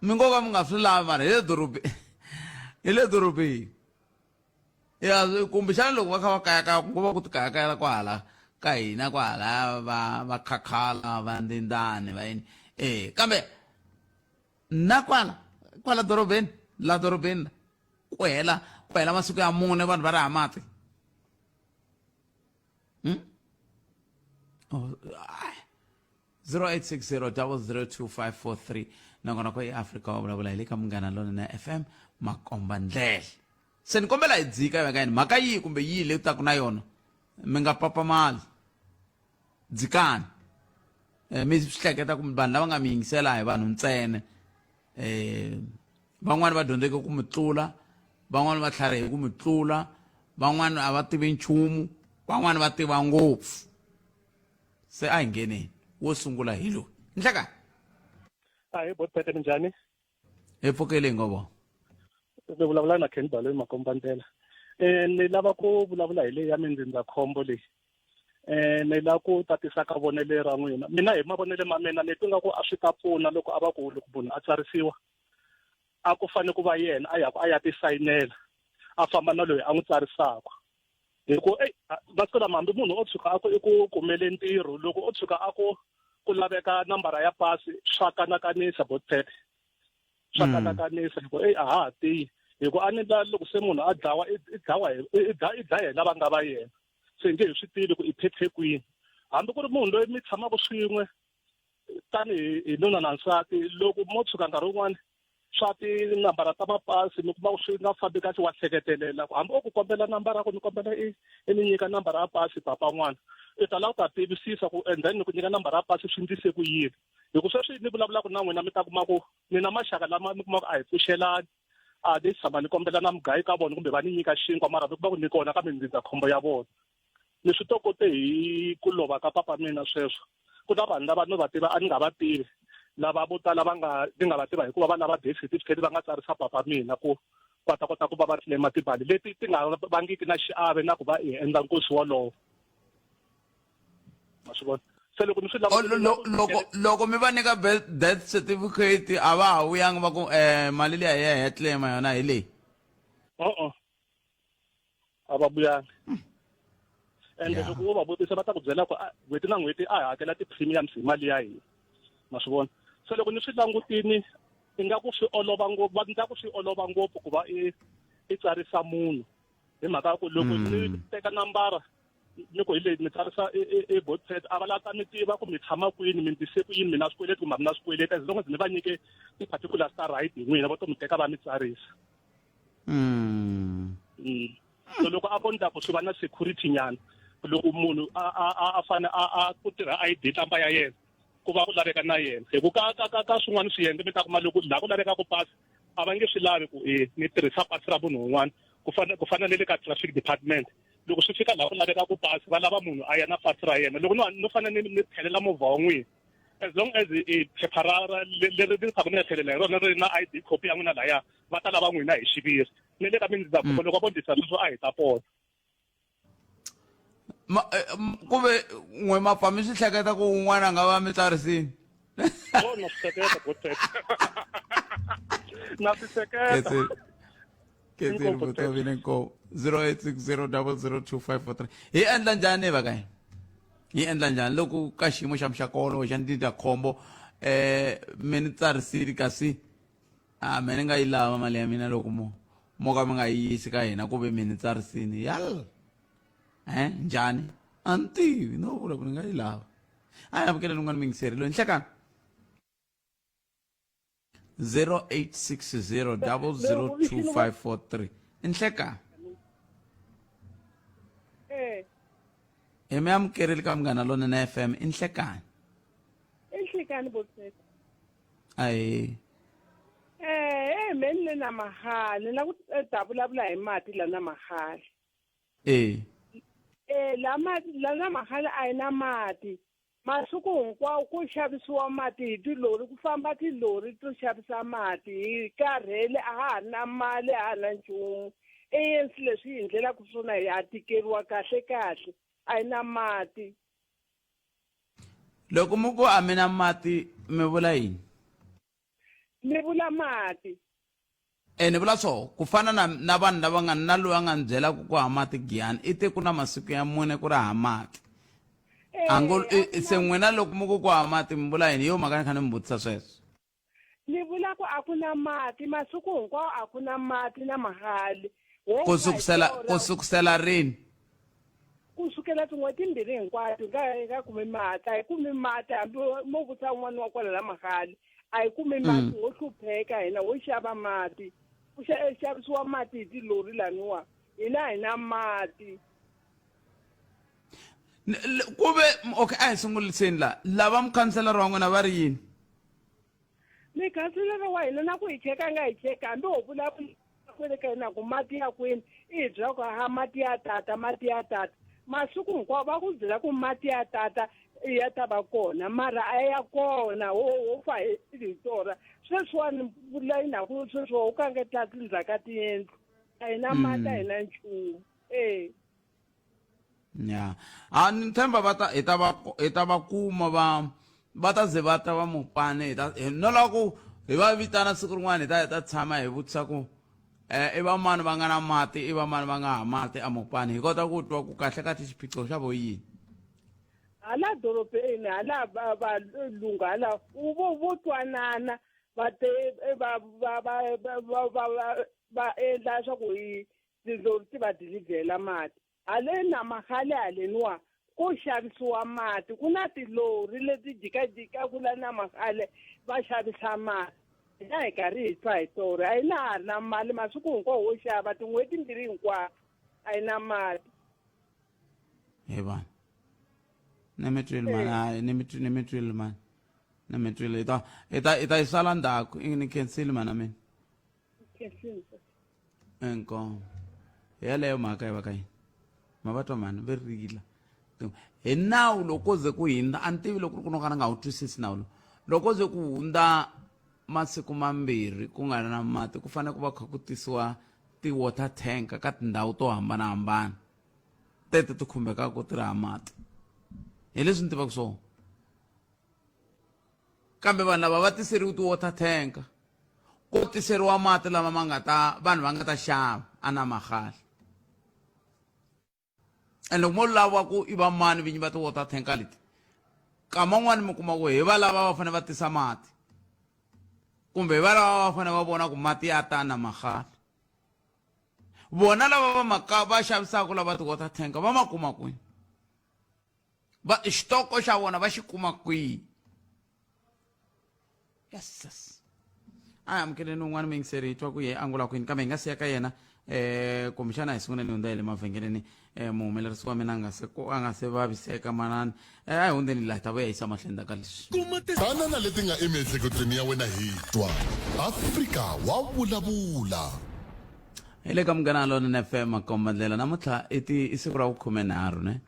mi ngo ka mi nga swi lavi mara hi le dorobeni hi le dorobeni. Ya kumbexana loko va kha va kayakaya ku ngo va ku ti kayakayela kwahala ka hina kwahala va va khakhala va ndindani va yini eh kambe na kwala kwala dorobeni la dorobeni la ku hela ku hela masiku ya mune vanhu va ri ha mati hmm? oh, 0860002543 nakona ko eAfrika wa vulavula hi le ka Munghana Lonene FM makomba ndlela se ni kombela hi dzika mhaka yini mhaka yihi kumbe yihi leyi utaku na yona mi nga papamali dzikani eh, mi swi hleketa kumbe vanhu lava nga mi yingisela hi vanhu ntsena eh van'wani va dyondzeke ku mi tlula van'wani va tlharihe ku mi tlula van'wani a va tivi nchumu van'wani va tiva ngopfu se a hi ngheneni wo sungula hi loyi nhleka ahi botpete minjhani hi pfukele hi ngo vo mi vulavula na Ken Baloyi Makombandlela eh ni lava ku vulavula hi leyi ya mindzindzakhombo leyi eh ni lava ku tatisa ka vonele ra n'wina mina hi mavonele ma mina ni twa nga ku a swi ta pfuna loko a va ku loko munhu a tsarisiwa a ku fane ku va yena a ya ku a ya tisayinela a famba na loyi a n'wi tsarisaka hi ku eyi masiku lama hambi munhu o tshuka a ku i ku kumele ntirho loko o tshuka a ku ku laveka nambara ya pasi swa kanakanisa botpet swa kanakanisa hi ku eyi a ha ha tiyi hi ku a ni la loko se munhu a dlawa i dlawa hi i i dlaya hi lava nga va yena se nge hi swi tivi ku i phephe kwini hambi ku ri munhu loyi mi tshamaka swin'we tanihi hi nuna na nsati loko mo tshuka nkarhi wun'wani swa tinambara ta mapasi mi kuma ku swi nga fambi kahle wa hleketelela ku hambi o ku kombela nambara ku ni kombela i i ni nyika nambara ya pasi papa n'wana i ta lava ku ta tivisisa ku and then ni ku nyika nambara ya pasi swi ndlise ku yini hi ku sweswi ni vulavulaka na n'wina mi ta kuma ku ni na maxaka lama mi kuma ku a hi pfuxelani a ni tshama ni kombela na mugayi ka vona kumbe va ni nyika xinkwa mara mi kuma ku ni kona ka mindzindzakhombo ya vona ni swi tokote hi ku lova ka papa mina sweswo ku na vanhu lava no va tiva a ni nga va tivi lava vo tala va nga ni nga va tiva hikuva va lava death certificate va nga tsarisa papa mina ku va ta kota ku va va claim timali leti ti nga vangiki na xiave na ku va hi endla nkosi wolowo ma swi vona se loko ni swi lava loko loko mi va nyika death certificate a va ha vuyangi va ku um mali liya hi ya hi ya claim yona hi leyi o-o a va vuyanga ende loko wo va vutisa va ta ku byela ku n'hweti na n'hweti a hi hakela ti-premiums hi mali ya hina ma swi vona se loko ni swi langutini ingaku swi olova ngopfu va ndla ku swi olova ngopfu ku va i i tsarisa munhu hi mhaka ya ku loko ni mm. teka nambara ni ku hi leyi mi tsarisa i botpet a va lava ta mi tiva ku mi tshama kwini mi ndlise ku yini mi na swikweleti kumbe a mi na swikweleti as long as ni va nyike ti-particulars ta right hi n'wina va to mi teka va mi tsarisa mm. mm. so loko a vo ndla ku swi va na security nyana loko munhu a a a fane a a ku tirha ID tlamba ya yena ku va ku laveka na yena hi ku ka ka ka ka swin'wana swiyenge mi ta kuma loko laha ku lavekaka pasi a va nge swi lavi ku e ni tirhisa pasi ra munhu un'wana ku fana ku fana na le ka traffic department loko swi fika laha ku lavekaka pasi va lava munhu a ya na pasi ra yena loko no no fanele ni ni tlhelela movha wa n'wina as long as i phepha ra ra leri ni tshama ni ya tlhelela hi rona ri na ID copy ya n'wina laya va ta lava n'wina hi xiviri ni le ka mindzindzakhombo loko vo ndlisa sweswo a hi ta pona Ma, eh, ku ve n'we ma pfa mi swi hleketa ku un'wana a nga va mi tsarisini oh na swi hleketa botete na swi hleketa ketseni vutomi ni nkomu 0860002543 hi endla njhani va ka hina hi endla njhani loko ka xiyimo xa muxaka wolowo xa ndzindzakhombo eh mi ni tsarisile kasi a me ni nga yi lava mali ya mina loko mo mo ka mi nga yi yisi ka hina ku ve mi ni tsarisini yal eh njhani a ni tivi no vula ku ni nga yi lava a hi amukeleni un'wana muyingiseri loyi nhlekani 0860 002543 nhlekani Eh, hi mi amukerile ka munghana lonene fm i nhlekani i nhlekani boseti. Ahee. Eh, me ni le na mahali na ku ta vulavula hi mati la na mahali. Eh. Eh, la mati la na mahali a yi na mati. Masiku hinkwawo ku xavisiwa mati hi tilori ku famba tilori to xavisa mati hi karhele a ha ha na mali a ha na nchumu. ANC leswi yi hi ndlelaka swona hi ha tikeriwa kahle kahle a yi na mati. Loko mi ku a mi na mati mi vula yini? Ni vula mati. E ni vula swo ku fana na na vanhu lava nga na loyi a nga ni byelaka ku ha mati giyani i te ku na masiku ya mune ku ri ha mati a ngo se n'wina loko mi ku ku ha mati mi vula yini hi yo mhaka ni kha ni mi vutisa sweswo ni vula ku a ku na mati masiku hinkwawo a ku na mati na mahali ku sukusela ku sukusela rini ku sukela tin'hweti timbirhi hinkwato hi nga hi nga kumi mati a hi kumi mati hambi mo vutisa un'wana wa kwala la mahali a hi kumi mati ho hlupheka hina ho xava mati ku xavisiwa mati hi tilori laniwa hina hi na mati ku ve okay a hi sunguliseni la lava mukhanselara wa n'wina va ri yini mikhanselara wa hina na ku hi cheka nga hi cheka hambi ho vulavula kwele ka hina ku mati ya kwini i hi byela ku ha mati ya tata mati ya tata masiku hinkwawo va ku byela ku mati ya tata ya ta va kona mara a ya kona ho ho fa hi hi torha sweswiwani mpfula yi naku sweswiwa wu kangetela tindzhaka tiyindlu a hi na mati a hi na nchumu e ya a ni tshemba va ta hi ta va hi ta va kuma va va ta ze va ta va mupane hi ta no lava ku hi va vitana siku rin'wana hi ta hi ta tshama hi vutisa ku eh i va mani va nga na mati i va mani va nga ha mati a mupane hi kota ku twa ku kahle kahle xiphiqo xa vo yini hala dorobeni hala valungu hala vo vo twanana va te va va va va va va endla swa ku hi tilori ti va dilivhela mati haleni na mahale haleniwa ku xavisiwa mati ku na tilori leti jikajikaku la na mahale va xavisa mati hina hi karhi hi twa hi tori a yi na ha ri na mali masiku hinkwawo wo xava tin'hweti mbirhi hinkwato a yi na mati he vanhu ni mi twile mani hayi ni mi ni mi twile mani ni mi twile hi ta hi ta hi ta yi sala ndzhaku ni khensile mana mina inkomo yeleyo mhaka yi va ka yini ma va twa mhani ve rila hi nawu loko ze ku hindza a ni tivi loko ri ku no ka ni nga wu twisisi nawu lowu loko ze ku hundza masiku mambirhi ku nga ri na mati ku fanele ku va kha ku tisiwa ti-water tank ka tindhawu to hambanahambana tete ti khumbekaka ku tirha mati hi leswi ni tivaka swona kambe vanhu lava va tiseriwi ti-water tank ko tiseriwa mati lama ma nga ta vanhu va nga ta xava a na magala and loko mo lava ku i va mani vinyi va ti-water tank leti kama n'wani mi kuma ku hi va lava va fanele va tisa mati kumbe hi va lava va fanele va vona ku mati ya ta na magala vona lava va maka va xavisaka lava ti-water tank va ma kuma kwini va xitoko xa vona va xi kuma kwihi yes yes a hi amukeleni un'wana muyingiseri hi twa ku ye angula kwini kambe hi nga siya ka yena eh kumbexana hi sunguleni hundza hi le mavhengeleni eh muhumelerisi wa mina a nga se a nga se vaviseka manani eh a hi hundzeni laha hi ta vuya yisa mahlweni ka leswi Tana na leti nga emiehleketweni ya wena hi twa Afrika wa vulavula. Hi le ka Munghana Lonene FM makomba ndlela namuntlha i ti i siku ra vukhumenharhu ne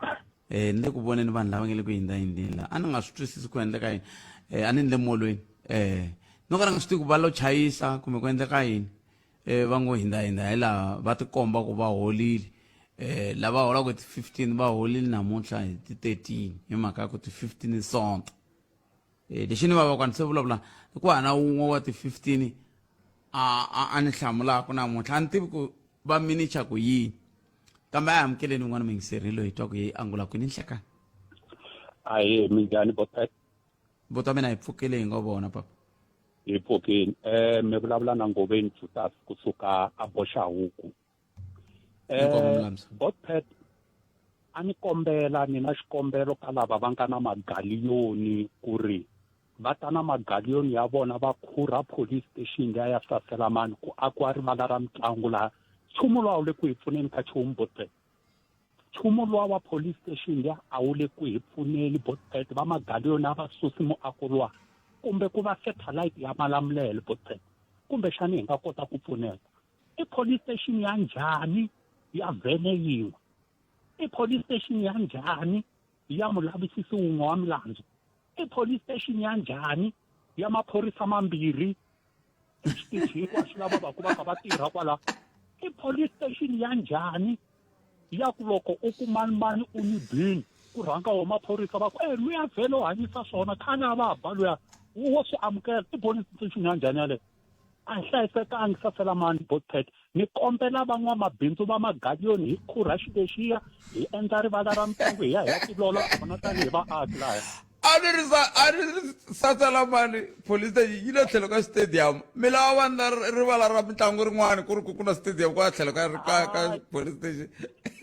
eh ni le ku voneni vanhu lava nge le ku yindayindeni la a ni nga swi twisisi ku endleka yini eh a ni ni le molweni eh no ka ni nga swi tivi ku va lo chayisa kumbe ku endleka yini eh va ngo hindahindha hi laha va tikomba ku va holile eh lava holaka ti 15 va holile namuntlha hi ti 13 hi mhaka ya ku ti 15 i sonto eh lexi ni vavaka ni se vulavula i ku hana wun'we wa ti 15 a a a ni hlamulaka namuntlha a ni tivi ku va minicha ku yini kambe a hi amukeleni un'wana muyingiseri loyi hi twa ku yi angula kwini nhlekani Ahee, minjhani Botet? Buti wa mina hi pfukile hi ngo vona papa. Hi pfukile. Eh mi vulavula na Ngoveni Judas kusuka a Boxahuku. Eh Botpet a ni kombela ni na xikombelo ka lava va nga na magaliyoni ku ri va ta na magaliyoni ya vona va khurha police station liya ya Saselamani ku akiwa rivala ra mitlangu laha nchumu lowu a wu le ku hi pfuneni ka nchumu Botpet. Nchumu luwa wa police station liya a wu le ku hi pfuneni Botpet va magaliyoni a va susi muako luwa kumbe ku va satellite ya Malamulele Botpet kumbexani hi nga kota ku pfuneka i police station ya njhani ya vhene yin'we i police station ya njhani ya mulavisisi wun'we wa milandzu i police station ya njhani ya maphorisa mambirhi xitichi hinkwaswo lava va ku va kha va tirha kwala i police station ya njhani ya ku loko u ku mani mani u ni bini ku rhanga wo maphorisa va ku e luya vhele u hanyisa swona khale a va ba luya wo swi amukela i police station ya njhani yaleyo A hi hlayisekangi Saselamani Botpet. Ni kombela van'wamabindzu va magaliyoni hi khurha xilexiya hi endla rivala ra mitlangu hi ya hi ya tilola kona tanihi vaaki laya. A ni ri sa a ni ri Saselamani police station yi le tlhelo ka stadium mi lava va ndla rivala ra mitlangu rin'wana ku ri ku ku na stadium kwala tlhelo ka ka ka police station.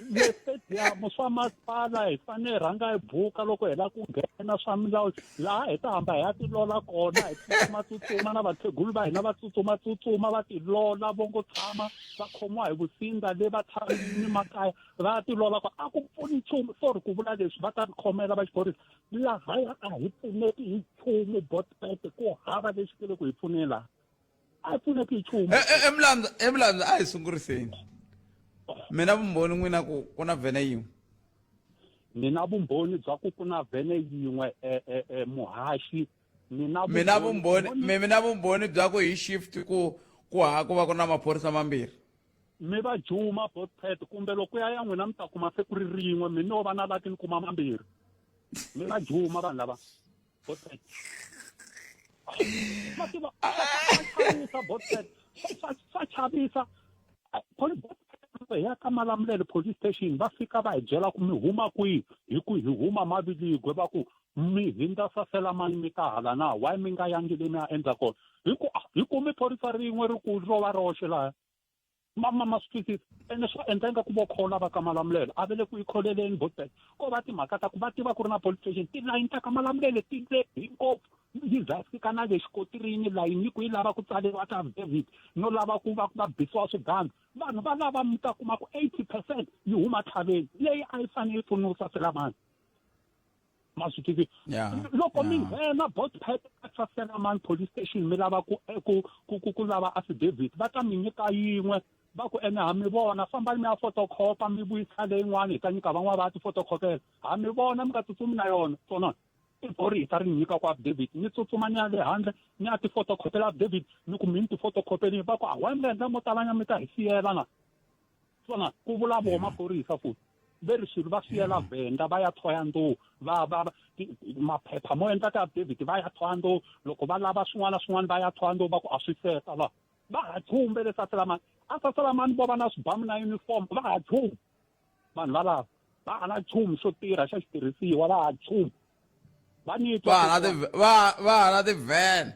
Le stadium swa masipala hi fanele hi rhanga hi buka loko hi lava ku nghena swa milawu laha hi ta hamba hi ya tilola kona hi tsutsuma-tsutsuma na vakhegulu va hina va tsutsuma-tsutsuma va tilola vo ngo tshama va khomiwa hi vusindza le va tshamini makaya va ya tilola kona a ku pfuni nchumu sorry ku vula leswi va ta ri khomela va xiphorisa lahaya a hi pfuneki hi nchumu botpet ku hava lexi ke le ku hi pfuneni laha a hi pfuneki hi nchumu Emlandza Emlandza a hi sunguriseni mina vumbhoni n'wina ku ku na vhene yin'we ni na vumbhoni bya ku ku na vhene yin'we e, e, e, muhaxi ni na mina vumbhoni mi na vumbhoni bya ku hi shift ku ku ha ku va ku na maphorisa mambirhi mi va juma botpet kumbe loko ya ya n'wina mi ta kuma se ku ri rin'we mi no va na laki ni kuma mambirhi mi va juma vanhu lava botpet ma tiva swa chavisa botpet swa chavisa hi ya ka Malamulele police station va fika va hi byela ku mi huma kwihi hi ku hi huma Maviligwe va ku mi hindza Saselamani mi ta hala na why mi nga yangi le mi ya endla kona hi ku hi kume phorisa rin'we ri ku ro va roxe laha ma ma ma swi twisisa ene swa endla ingaku vo khola va ka Malamulele a va le ku yi kholeleni botbet ko va timhaka ta ku va tiva ku ri na police station tilayini ta ka Malamulele ti lehe ngopfu yi za fika na le xikotirini layini yi ku yi lava ku tsariwa ta affidavit no lava ku va va bisiwa swiganga vanhu va lava mi ta kuma ku 80 percent yi huma tlhaveni leyi a yi fanele yi pfuniwa Saselamani ma swi tivi loko mi nghena bot pipe ka Saselamani police station mi lava ku ku ku ku lava affidavit va ta mi nyika yin'we va ku ene ha mi vona fambani mi ya photocopy mi vuyisa leyin'wana hi ta nyika van'wana va ti photocophela ha mi vona mi nga tsutsumi na yona swona i phorisa ri ni nyika ku affidavit ni tsutsuma ni ya le handle ni ya ti-photocopela affidavit ni ku mi ni ti-photocopelini va ku a why mi nga endla mo talanya mi ta hi siyela na swona ku vula vo maphorisa futhi ve ri swilo va siyela venda va ya thoyandou va va maphepha mo endla ti-affidavit va ya thoyandou loko va lava swin'wana swin'wana va ya thoyandou va ku a swi seta va va ha chumbe le Saselamani a Saselamani vo va na swibamu na uniform va ha chumbi vanhu valava va ha na nchumu xo tirha xa xitirhisiwa va ha nchumu va ni twa va va ha na ti-van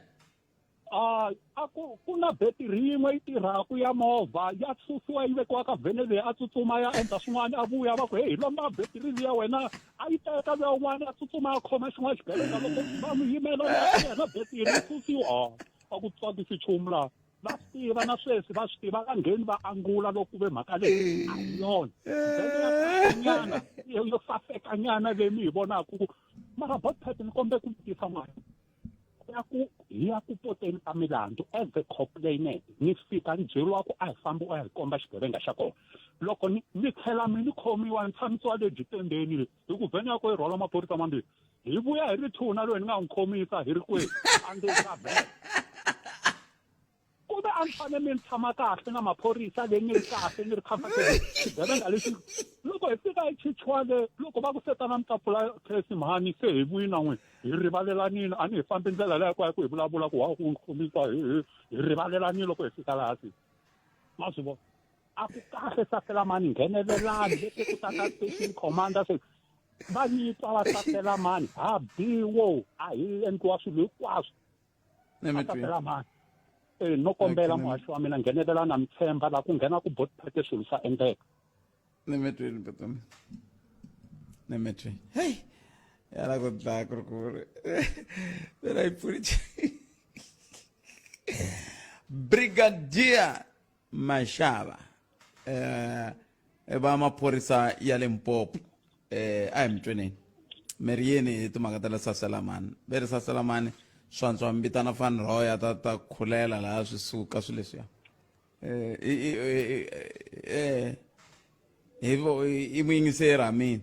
a a ku ku na betiri yin'we yi tirhaka ya movha ya susiwa yi vekiwa ka vhene leyi a tsutsuma ya endla swin'wana a vuya va ku heyi lomba betiri liya wena a yi teka luya un'wana a tsutsuma a khoma xin'wana xigevenga loko va n'wi yimela yena betiri yi susiwa a ku tsakisi nchumu laha va swi tiva na sweswi va swi tiva va ngheni va angula loko ku ve mhaka leyi a hi yona nyana yo saseka nyana leyi mi yi vonaka ku mara botpet ni kombe ku vutisa n'wana ya ku hi ya ku poteni ka milandzu as a complainant ni fika ni byeriwa ku a hi fambi u ya hi komba xigevenga xa kona loko ni ni tlhela mi ni khomiwa ni tshamisiwa le byitendeni le hi ku vhene ya ko yi rhwala maphorisa mambirhi hi vuya hi ri thuna loyi ni nga n'wi khomisa hi ri kwihi andzeni ka vhene ku ve a ni fane mi ni tshama kahle na maphorisa leyi ni ri kahle ni ri comfortable xigevenga lexi loko hi fika hi chichiwa le loko va ku setana mi ta pfula case mhani se hi vuyi na n'wina hi rivalelanile a ni hi fambi ndlela leyi hinkwayo ku hi vulavula ku wa ku ni khomisa hi hi hi rivalelanile loko hi fika laha se ma swi vona a ku kahle saselamani nghenelelani leswi ku tata station commander se va nyitwa va saselamani ha biwo a hi endliwa swilo hinkwaswo saselamani e no kombela muhaxi wa mina nghenelela na mi tshemba la ku nghena ku botphete swilo swa endleka ni mi twini mbuti ni mi twini hey yala ku dlaya ku ri ku ri mina yi pfuni brigadier Mashava eh va maphorisa ya Limpopo eh a hi mi tweneni mi ri yini hi timhaka ta le Saselamani ve ri Saselamani swantswa mi vitana Van Roy ta ta khulela laha swi suka swilo leswiya eh eh hi i muyingiseri ha mina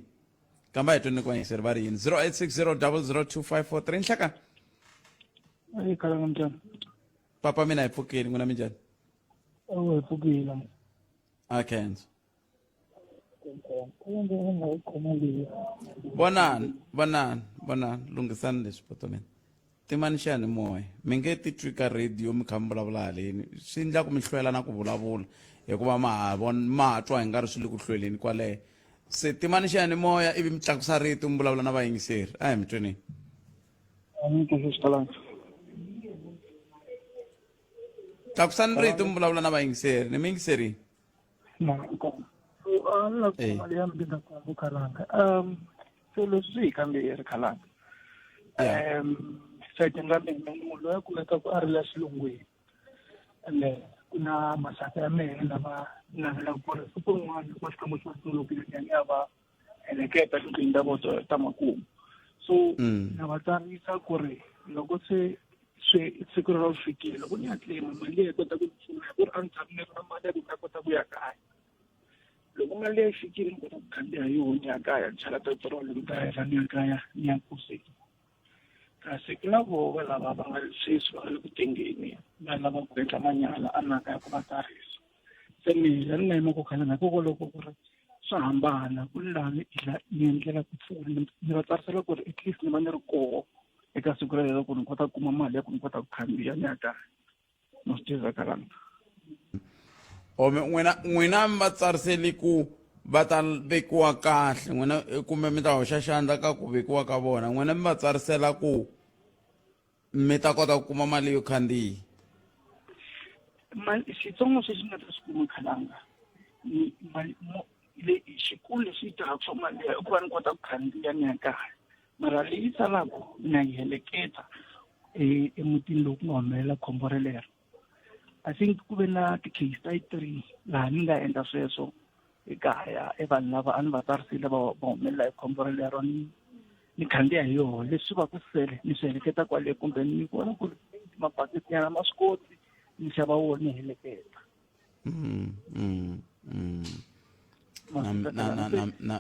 kambe a hi tweni ku vayingiseri va ri yini 0860 002543 nhlekani Ayi khala mntwana. Papa mina hi pfukile n'wina minjhani? Awu hi pfukile. A khensa. Vonani, vonani, vonani, lunghisani leswi poto mina. Timani xiyanimoya mi nge titwi ka radio mi kha mi vulavula haleni swi endla ku mi hlwela na ku vulavula hikuva ma ha von ma ha twa hi nga ri swi le ku hlweleni kwaleyo se timani xiyanimoya ivi mi tlakusa rito mi vulavula na vayingiseri a hi mi tweneni. Tlakusani rito mi vulavula na vayingiseri ni mi yingiserini. Na a ni la ku mali ya ndzindzakhombo khalanga se leswi swi hi kambirhi khalanga um sayitini ra mina ni munhu loyi a kumekaka a ri la xilungwini ende ku na maxaka ya mehe lama navelaka ku ri siku rin'wana loko Xikwembu xi va sulukile ni ya ni ya va heleketa tindlwini ta vona ta makumu so na va tsarisa ku ri loko se se siku rero ri fikile loko ni ya claim mali leyi kota ku pfuna ku ri a ni tshami ni ri na mali ya ku ni ta kota ku ya kaya loko mali leyi fikile ni kota ku khandziya hi yona ni ya kaya ni chela petiroli ni driver ni ya kaya ni ya kuseni kasi ku na voho lava va nga sweswi va nga le ku tengeni va lava ku endla manyala a mhaka ya ku va tsarisa se mina ni nga yima ku khalanga hikokwalaho ku ri swa hambana ku ni laha ni endla ni endlela ku pfuna ni va tsarisela ku ri at least ni va ni ri koho eka siku relero ku ni kota ku kuma mali ya ku ni kota ku khandziya ni ya kaya ma swi tiva kalanga ome n'wina n'wina mi va tsariseli ku va ta vekiwa kahle n'wina kumbe mi ta hoxa xandla ka ku vekiwa ka vona n'wina mi va tsarisela ku mi ta kota ku kuma mali yo khandziya mali xitsongo xexi nga ta xi kuma khalanga mali le xikulu lexi yi tirhaka swa mali liya i ku va ni kota ku khandziya ni ya kaya mara leyi salaka na yi heleketa emutini lowu ku nga humelela khombo relero i think ku ve na ti-case ta yi three laha ni nga endla sweswo ekaya e vanhu lava a ni va tsarisile va va humelela hi khombo relero ni ni khandziya hi yoho leswi va ku sele ni swi heleketa kwale kumbe ni vona ku ri mabakiti nyana ma swi koti ni xava wona ni heleketa Na na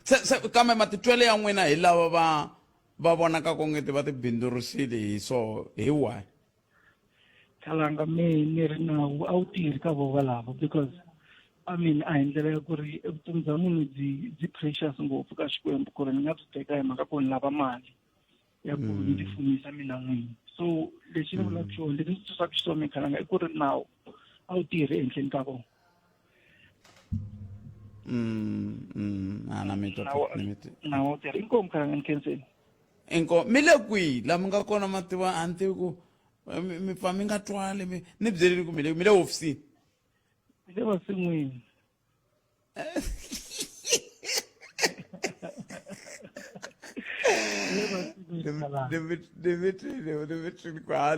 se se kambe matitwelo ya n'wina hi lava va va vonaka kongeti va tibindzurisile hi so hi wahi Khalanga me ni ri nawu a wu tirhi ka voho valavo because I mean a hi ndlela ya ku ri vutomi bya munhu byi byi precious ngopfu ka Xikwembu ku ri ni nga byi teka hi mhaka ku ni lava mali ya ku ni ti fumisa mina n'wini so lexi ni vulaka xona lexi ndzi twisaka xiswona me khalanga i ku ri nawu a wu tirhi ehenhleni ka vona a na mi twa nawu a wu tirhi inkomu khalanga ni khenseni inko mi le kwihi laha mi nga kona ma tiva a ni tivi ku mi pfa mi nga twali mi ni byeleni ku mi le mi le hofisini mi le masin'wini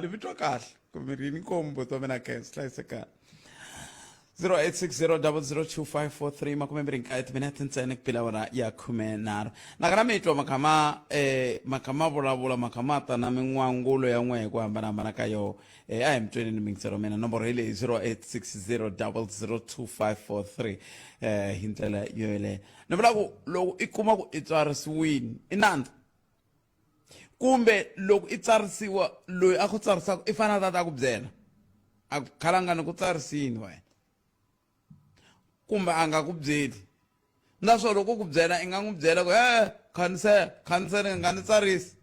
ni mi twa kahle ku mi ri yini nkombo buti wa mina khensa hlayisekani 0860002543 29 timinete ntsena ku pila awara ya 13 nakana mi twa makha ma eh, makha ma vulavula makha ma ta na min'wangulo ya n'we hi ku hambanahambana ka yoho eh, a hi mi tweni ni mingiselo mina nomboro hi leyi 0860002543 eh, hi ndlela yo yoleyo ni vula ku loko i kuma ku i tswarisiwini i nandza kumbe loko i tsarisiwa loyi a ku tsarisaka i fanele a ta ta ku byela a ku khalanga ni ku tsarisini wena kumbe a nga ku byeli naswona loko ku byela i nga n'wi byela ku e khansela khansela nga ni tsarisi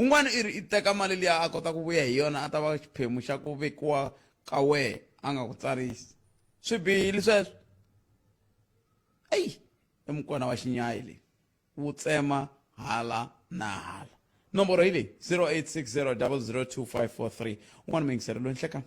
un'wana i ri i teka mali liya a kota ku vuya hi yona a ta va xiphemu xa ku vekiwa ka wehe a nga ku tsarisi swi bihile sweswo eyi i mukwana wa xinyayi leyi wu tsema hala na hala nomboro hi leyi 0860002543 un'wana muyingiseri loyi nhlekani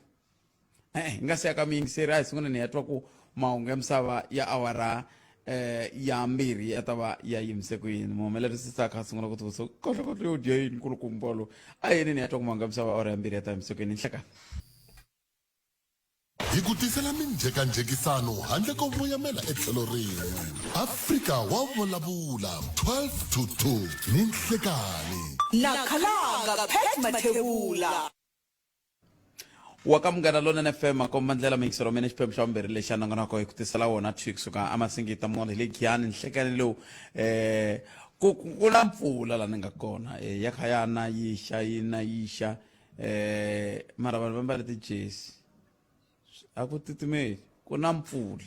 e-e hi nga si ya ka muyingiseri a hi sunguleni hi ya twa ku mahungu ya misava ya awara eh ya mbirhi ya ta va ya yimise ku yini muhumelerisi sa kha sungula ku tivutisa kahle kahle yo dya yini nkulukumba lowu a yini ni ya twa ku mahungu ya misava awara ya mbirhi ya ta yimise ku yini nhlekani Hi ku tisela minjhekanjhekisano handle ko voyamela etlhelo rin'we. Afrika wa vulavula 12 to 2 ni nhlekani. Na Khalanga Pat Mathebula. Wa ka Munghana Lonene FM makomba ndlela miyingiselo mina xiphemu xa vumbirhi lexi xa nongonoko hi ku tisela wona thwi kusuka eMasingita Mall hi le Giyani nhlekani lowu eh ku ku na mpfula la ni nga kona eh, ya kha ya na yi xa yi na yi xa eh mara vanhu va mbale tijesi a ku titimeli ku na mpfula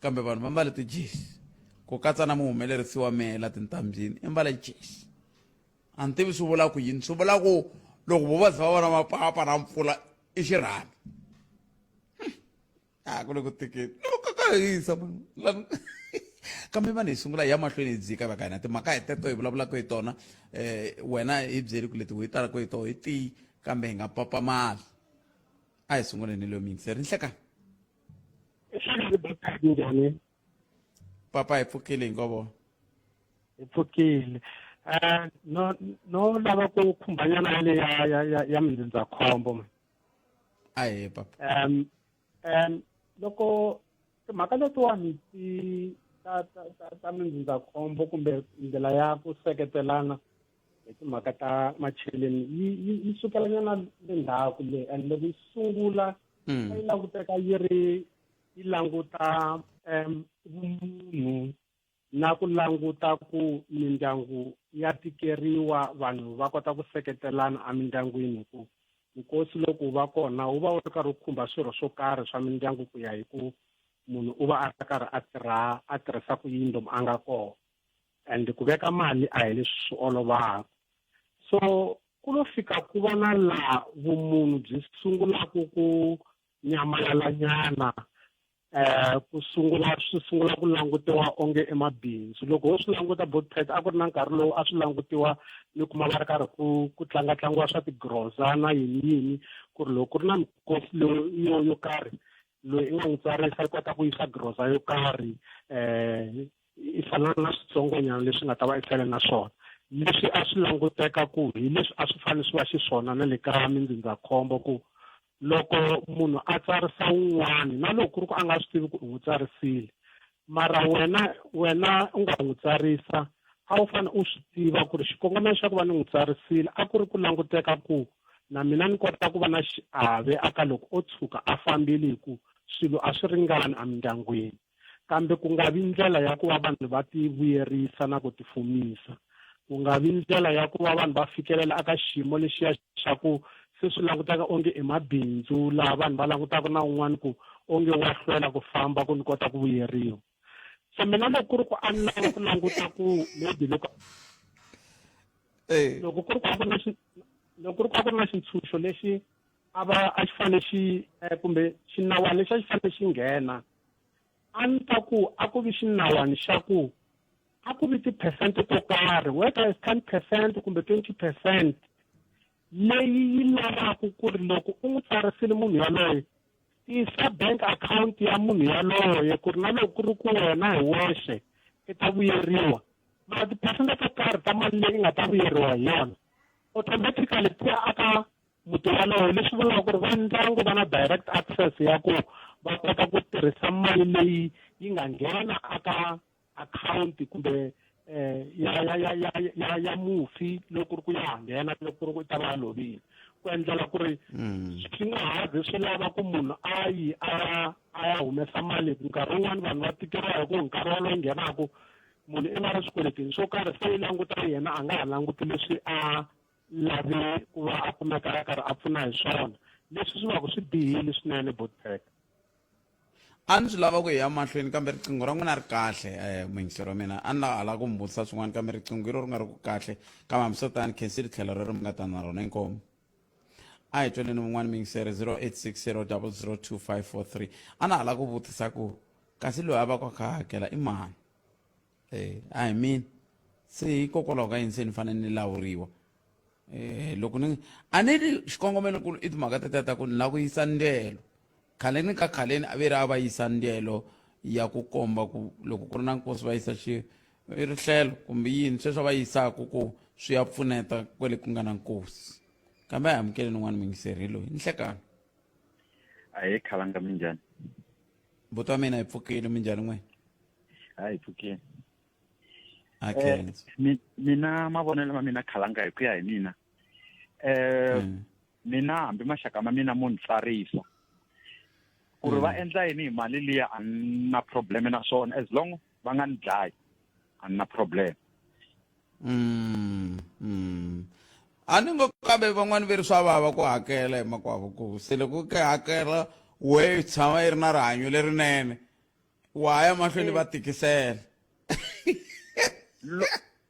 kambe vanhu va mbale tijesi ku katsa na muhumelerisi wa mehe la tintambyini i mbale jesi A ni tivi swi vula ku yini, swi vula ku loko vo va za va vona mapapa na mpfula i xirhami. A ku le ku tikeni loko ka hisa mani. Kambe mani hi sungula hi ya mahlweni hi dzika va ka hina timhaka hi teto hi vulavulaka hi tona. Wena hi byeli ku leti hi talaka hi toho hi tiyi, kambe hi nga papamali. A hi sunguleni loyi muyingiseri. Nhlekani. Njhani? Papa, hi pfukile hinkwavo. Hi pfukile. No lava ku khumbanyana yale ya mindzindzakhombo man. Ahe papa. Loko timhaka letiwani ti ta ta ta ta mindzindzakhombo kumbe ndlela ya ku seketelana hi timhaka ta macheleni yi sukelanyana le ndzhaku le, and loko yi sungula a yi languteka yi ri yi languta vumunhu na ku languta ku mindyangu ya tikeriwa, vanhu va kota ku seketelana emindyangwini, hi ku nkosi loko wu va kona wu va wu ri karhi wu khumba swirho swo karhi swa mindyangu ku ya hi ku munhu u va a ri karhi a tirha a tirhisa ku yini lomu a nga kona, and ku veka mali a hi leswi swi olovaka. So ku lo fika ku va na laha vumunhu byi sungulaka ku nyamalalanyana, ku sungula swi sungula ku langutiwa onge i mabindzu. Loko ho swi languta Botpet, a ku ri na nkarhi lowu a swi langutiwa ni kuma va ri karhi ku tlanga tlangiwa swa tigroza na yini yini, ku ri loko ku ri na mikosi loyi yo karhi loyi i nga n'wi tsarisa i kota ku yisa groza yo karhi, i fana na switsongonyana leswi nga ta va i sele na swona. Leswi a swi languteka ku hi leswi a swi fanele swi va xiswona na le ka mindzindzakhombo, ku loko munhu a tsarisa wun'wani na loko ku ri ku a nga swi tivi ku u n'wi tsarisile, mara wena u nga n'wi tsarisa a wu fanele u swi tiva ku ri xikongomelo xa ku va ni n'wi tsarisile a ku ri ku languteka ku na mina ni kota ku va na xiave aka loko o tshuka a fambile, hi ku swilo a swi ringani emindyangwini. Kambe ku nga vi ndlela ya ku va vanhu va ti vuyerisa na ku tifumisa, ku nga vi ndlela ya ku va vanhu va fikelela eka xiyimo lexiya xa ku se swi languteka onge i mabindzu, laha vanhu va langutaka na un'wana ku onge wa hlwela ku famba ku ni kota ku vuyeriwa. So mina loko ku ri ku a ni lava ku languta ku maybe loko loko ku ri ku a ku ri na loko ku ri ku a ku ri na xintshunxo lexi a va a xi fanele xi kumbe xinawana lexi a xi fanele xi nghena, a ni ta ku a ku vi xinawani xa ku a ku vi tiphesente to karhi, whether it's 10% kumbe 20%, leyi yi lavaka ku ri loko u n'wi tsarisile munhu yaloye, tisa bank account ya munhu yaloye, ku ri na loko ku ri ku wena hi wexe i ta vuyeriwa, mara tiphesente to karhi ta mali leyi nga ta vuyeriwa hi yona automatically ti ya aka muti walowo, leswi vulaka ku ri va ndyangu va na direct access ya ku va kota ku tirhisa mali leyi yi nga nghena aka akhawunti kumbe ya mufi loko ku ri ku ya ha nghena, loko ku ri ku ta va a lovile, ku endlela ku ri swi nga ha zi swi lava ku munhu a yi a ya humesa mali. Hi ku nkarhi wun'wani vanhu va tikeriwa hi ku nkarhi wolowo nghenaku munhu i va ri swikweletini swo karhi, se yi languta yena a nga ha languti leswi a lave ku va a kumeka a karhi a pfuna hi swona, leswi swi va ku swi bihile swinene Botpet. A ni swi lava ku ya mahlweni, kambe riqingho ra n'wina ri kahle. Muyingiseri wa mina a ni lava hala ku mi vutisa swin'wana, kambe riqingho ro ri nga ri ku kahle. Kambe hambiswiritano, khensile tlhelo rero mi nga ta na rona. Inkomu. A hi tweleni wun'wana muyingiseri, 0860 002 543. A na ha lava ku vutisa ku kasi loyi a va ku a kha a hakela i mani? A hi mina, se hikokwalaho ka yini se ni fanele ni lawuriwa? Loko ni a ni ri xikongomelonkulu i timhaka tetiya ta ku ni lava ku yisa ndyelo. Khaleni ka khaleni a ve ri a va yisa ndyelo ya ku komba ku loko ku ri na nkosi va yisa xi i rihlelo kumbe yini sweswo va yisaku ku swi ya pfuneta kwele ku nga na nkosi. Kambe a hi amukeleni un'wana muyingiseri, hi loyi. Nhlekani. Ahee Khalanga, minjhani? Buti wa mina, hi pfukile. Minjhani n'we? Hayi, pfukile. A khensa. Mina mavonelo ma mina Khalanga, hi ku ya hi mina, mina hambi maxaka ma mina mo ni tsarisa ku ri va endla yini hi mali liya, a ni na problem na swona, as long va nga ni dlayi a ni na problem. A ni ngo kambe van'wani ve ri swa vava ku hakela hi makwavo, ku se loko ku hakela we tshama yi ri na rihanyo lerinene, wa ya mahlweni va tikisela.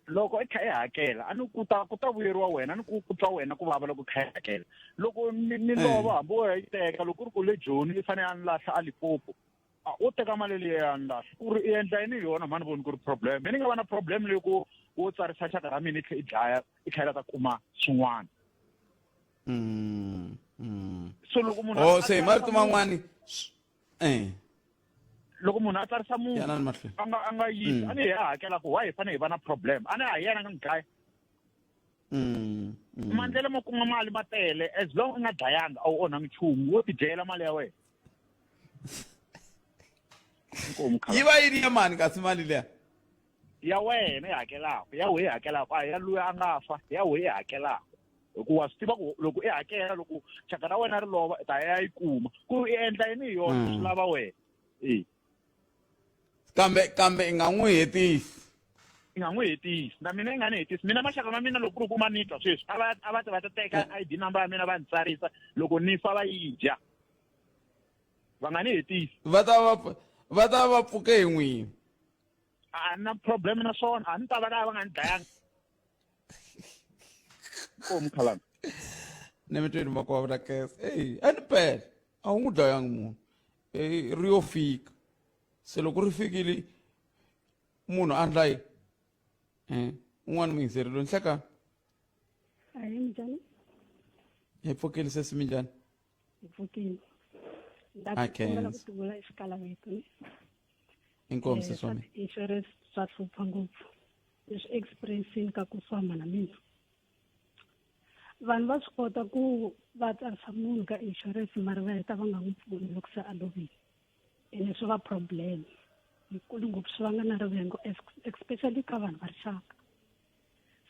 Loko i kha i hakela a ni ku ta ku ta vuyeriwa wena ni ku ku twa wena ku vava loko i kha i hakela. Loko ni ni lova hambi wo ya yi teka loko ku ri ku le Joni i fanele a ni lahla a Limpopo a wo teka mali liya ya ni lahla ku ri i endla yini hi yona mhani voni ku ri problem. Mina ni nga va na problem leyi ku wo tsarisa xaka ra mina i tlhe i dlaya i tlhela ta kuma swin'wana. So loko munhu Oh se hi marito man'wani eh loko munhu a tsarisa munhu Yanani mahlweni. a nga a nga yisi Mm. a ni hi a hakela ku why hi fanele hi va na problem a ni a hi yena a nga n'wi dlaya Mm. Mm. maendlelo mo kuma mali ma tele as long u nga dlayanga a wu onhangi nchumu wo tidyela mali ya wena Inkomu Yi va yi ri ya mani kasi mali liya? ya wena yi hakelaka ya wehe yi hakelaka a hi ya luya a nga fa ya wehe yi hakelaka hikuva wa swi tiva ku loko i hakela loko xaka ra wena ri lova i ta ya yi kuma ku i endla yini hi yona swi lava wena e Kambe kambe i nga n'wi hetisi. I nga n'wi hetisi na mina i nga ni hetisi mina maxaka ma mina loko ku ri ku ma ni twa sweswi a va a va ta va ta teka ID number ya mina va ni tsarisa loko ni fa va yi dya va nga ni hetisi Va ta va va ta va pfuke hi n'wina. A ni na problem na swona a ni ta va lava va nga ni dlayanga inkomu khalanga Ni mi twini makwavo la kesa. Ey, a ni pele. A wu n'wi dlayangi munhu. Ey, ri yo fika. Se loko ri fikile munhu a ndla yini? Eh, un'wana muyingiseri loyi nhlekani. Ahee minjhani? Hi pfukile sesi minjhani? Hi pfukile. Ndza A ku kombela ku khensa. tivula hi xikalaveto ne. Inkomu Eh, sesi wa swa mina. ti-insurance swa hlupha ngopfu. Leswi experience-ini ka ku famba na mina. Vanhu va swi kota ku va tsarisa munhu ka insurance mara va heta va nga n'wi pfuni loko se a lovile. Ene swi va problem yikulu ngopfu swi vanga na rivengo especially ka vanhu va rixaka.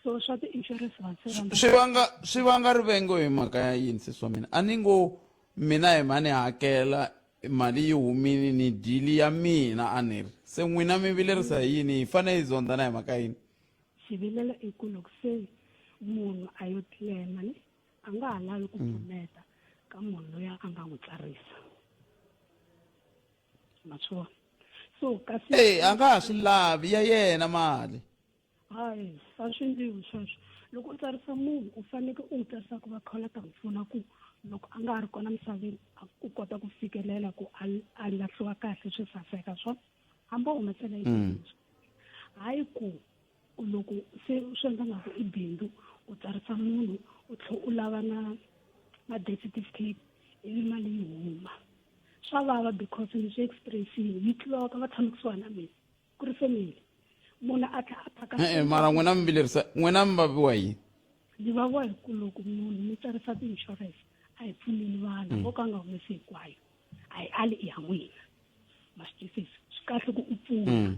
So swa ti-insurance vanhu se va Swi vanga swi vanga rivengo hi mhaka ya yini sesi wa mina? A ni ngo mina hi mani hakela mali yi humile ni dyile ya mina a ni ri. Se n'wina mi vilerisa hi yini? Hi fanele hi zondzana hi mhaka yini? Xivilelo i ku loko se munhu a yo claim ne a nga ha lavi ku pfuneta ka munhu loyi a nga n'wi tsarisa. Ma swi vona? So kasi Ey, a nga ha swi lavi ya yena mali. Hayi, a swi endliwi sweswo. Loko u tsarisa munhu u fanekele u n'wi tsarisa ku va kha u la ta n'wi pfuna ku loko a nga ha ri kona misaveni u kota ku fikelela ku a a lahliwa kahle swi saseka swona hambi o humesela mm. Hayi ku loko se swi endla nga ku i bindzu u tsarisa munhu u tlhe u lava na na death certificate ivi mali yi huma swa vava because ni swi expressini yi tluloka va tshame kusuhani na mina ku ri family munhu a tlha a phaka E-e, mara n'wina mi vilerisa n'wina mi vaviwa yini ndzi vaviwa hi ku loko munhu mi tsarisa ti-insurance a hi pfuneni vanhu vo ka nga humesi hinkwayo a hi ali i ya n'wina ma swi twisisa swi kahle ku u pfuna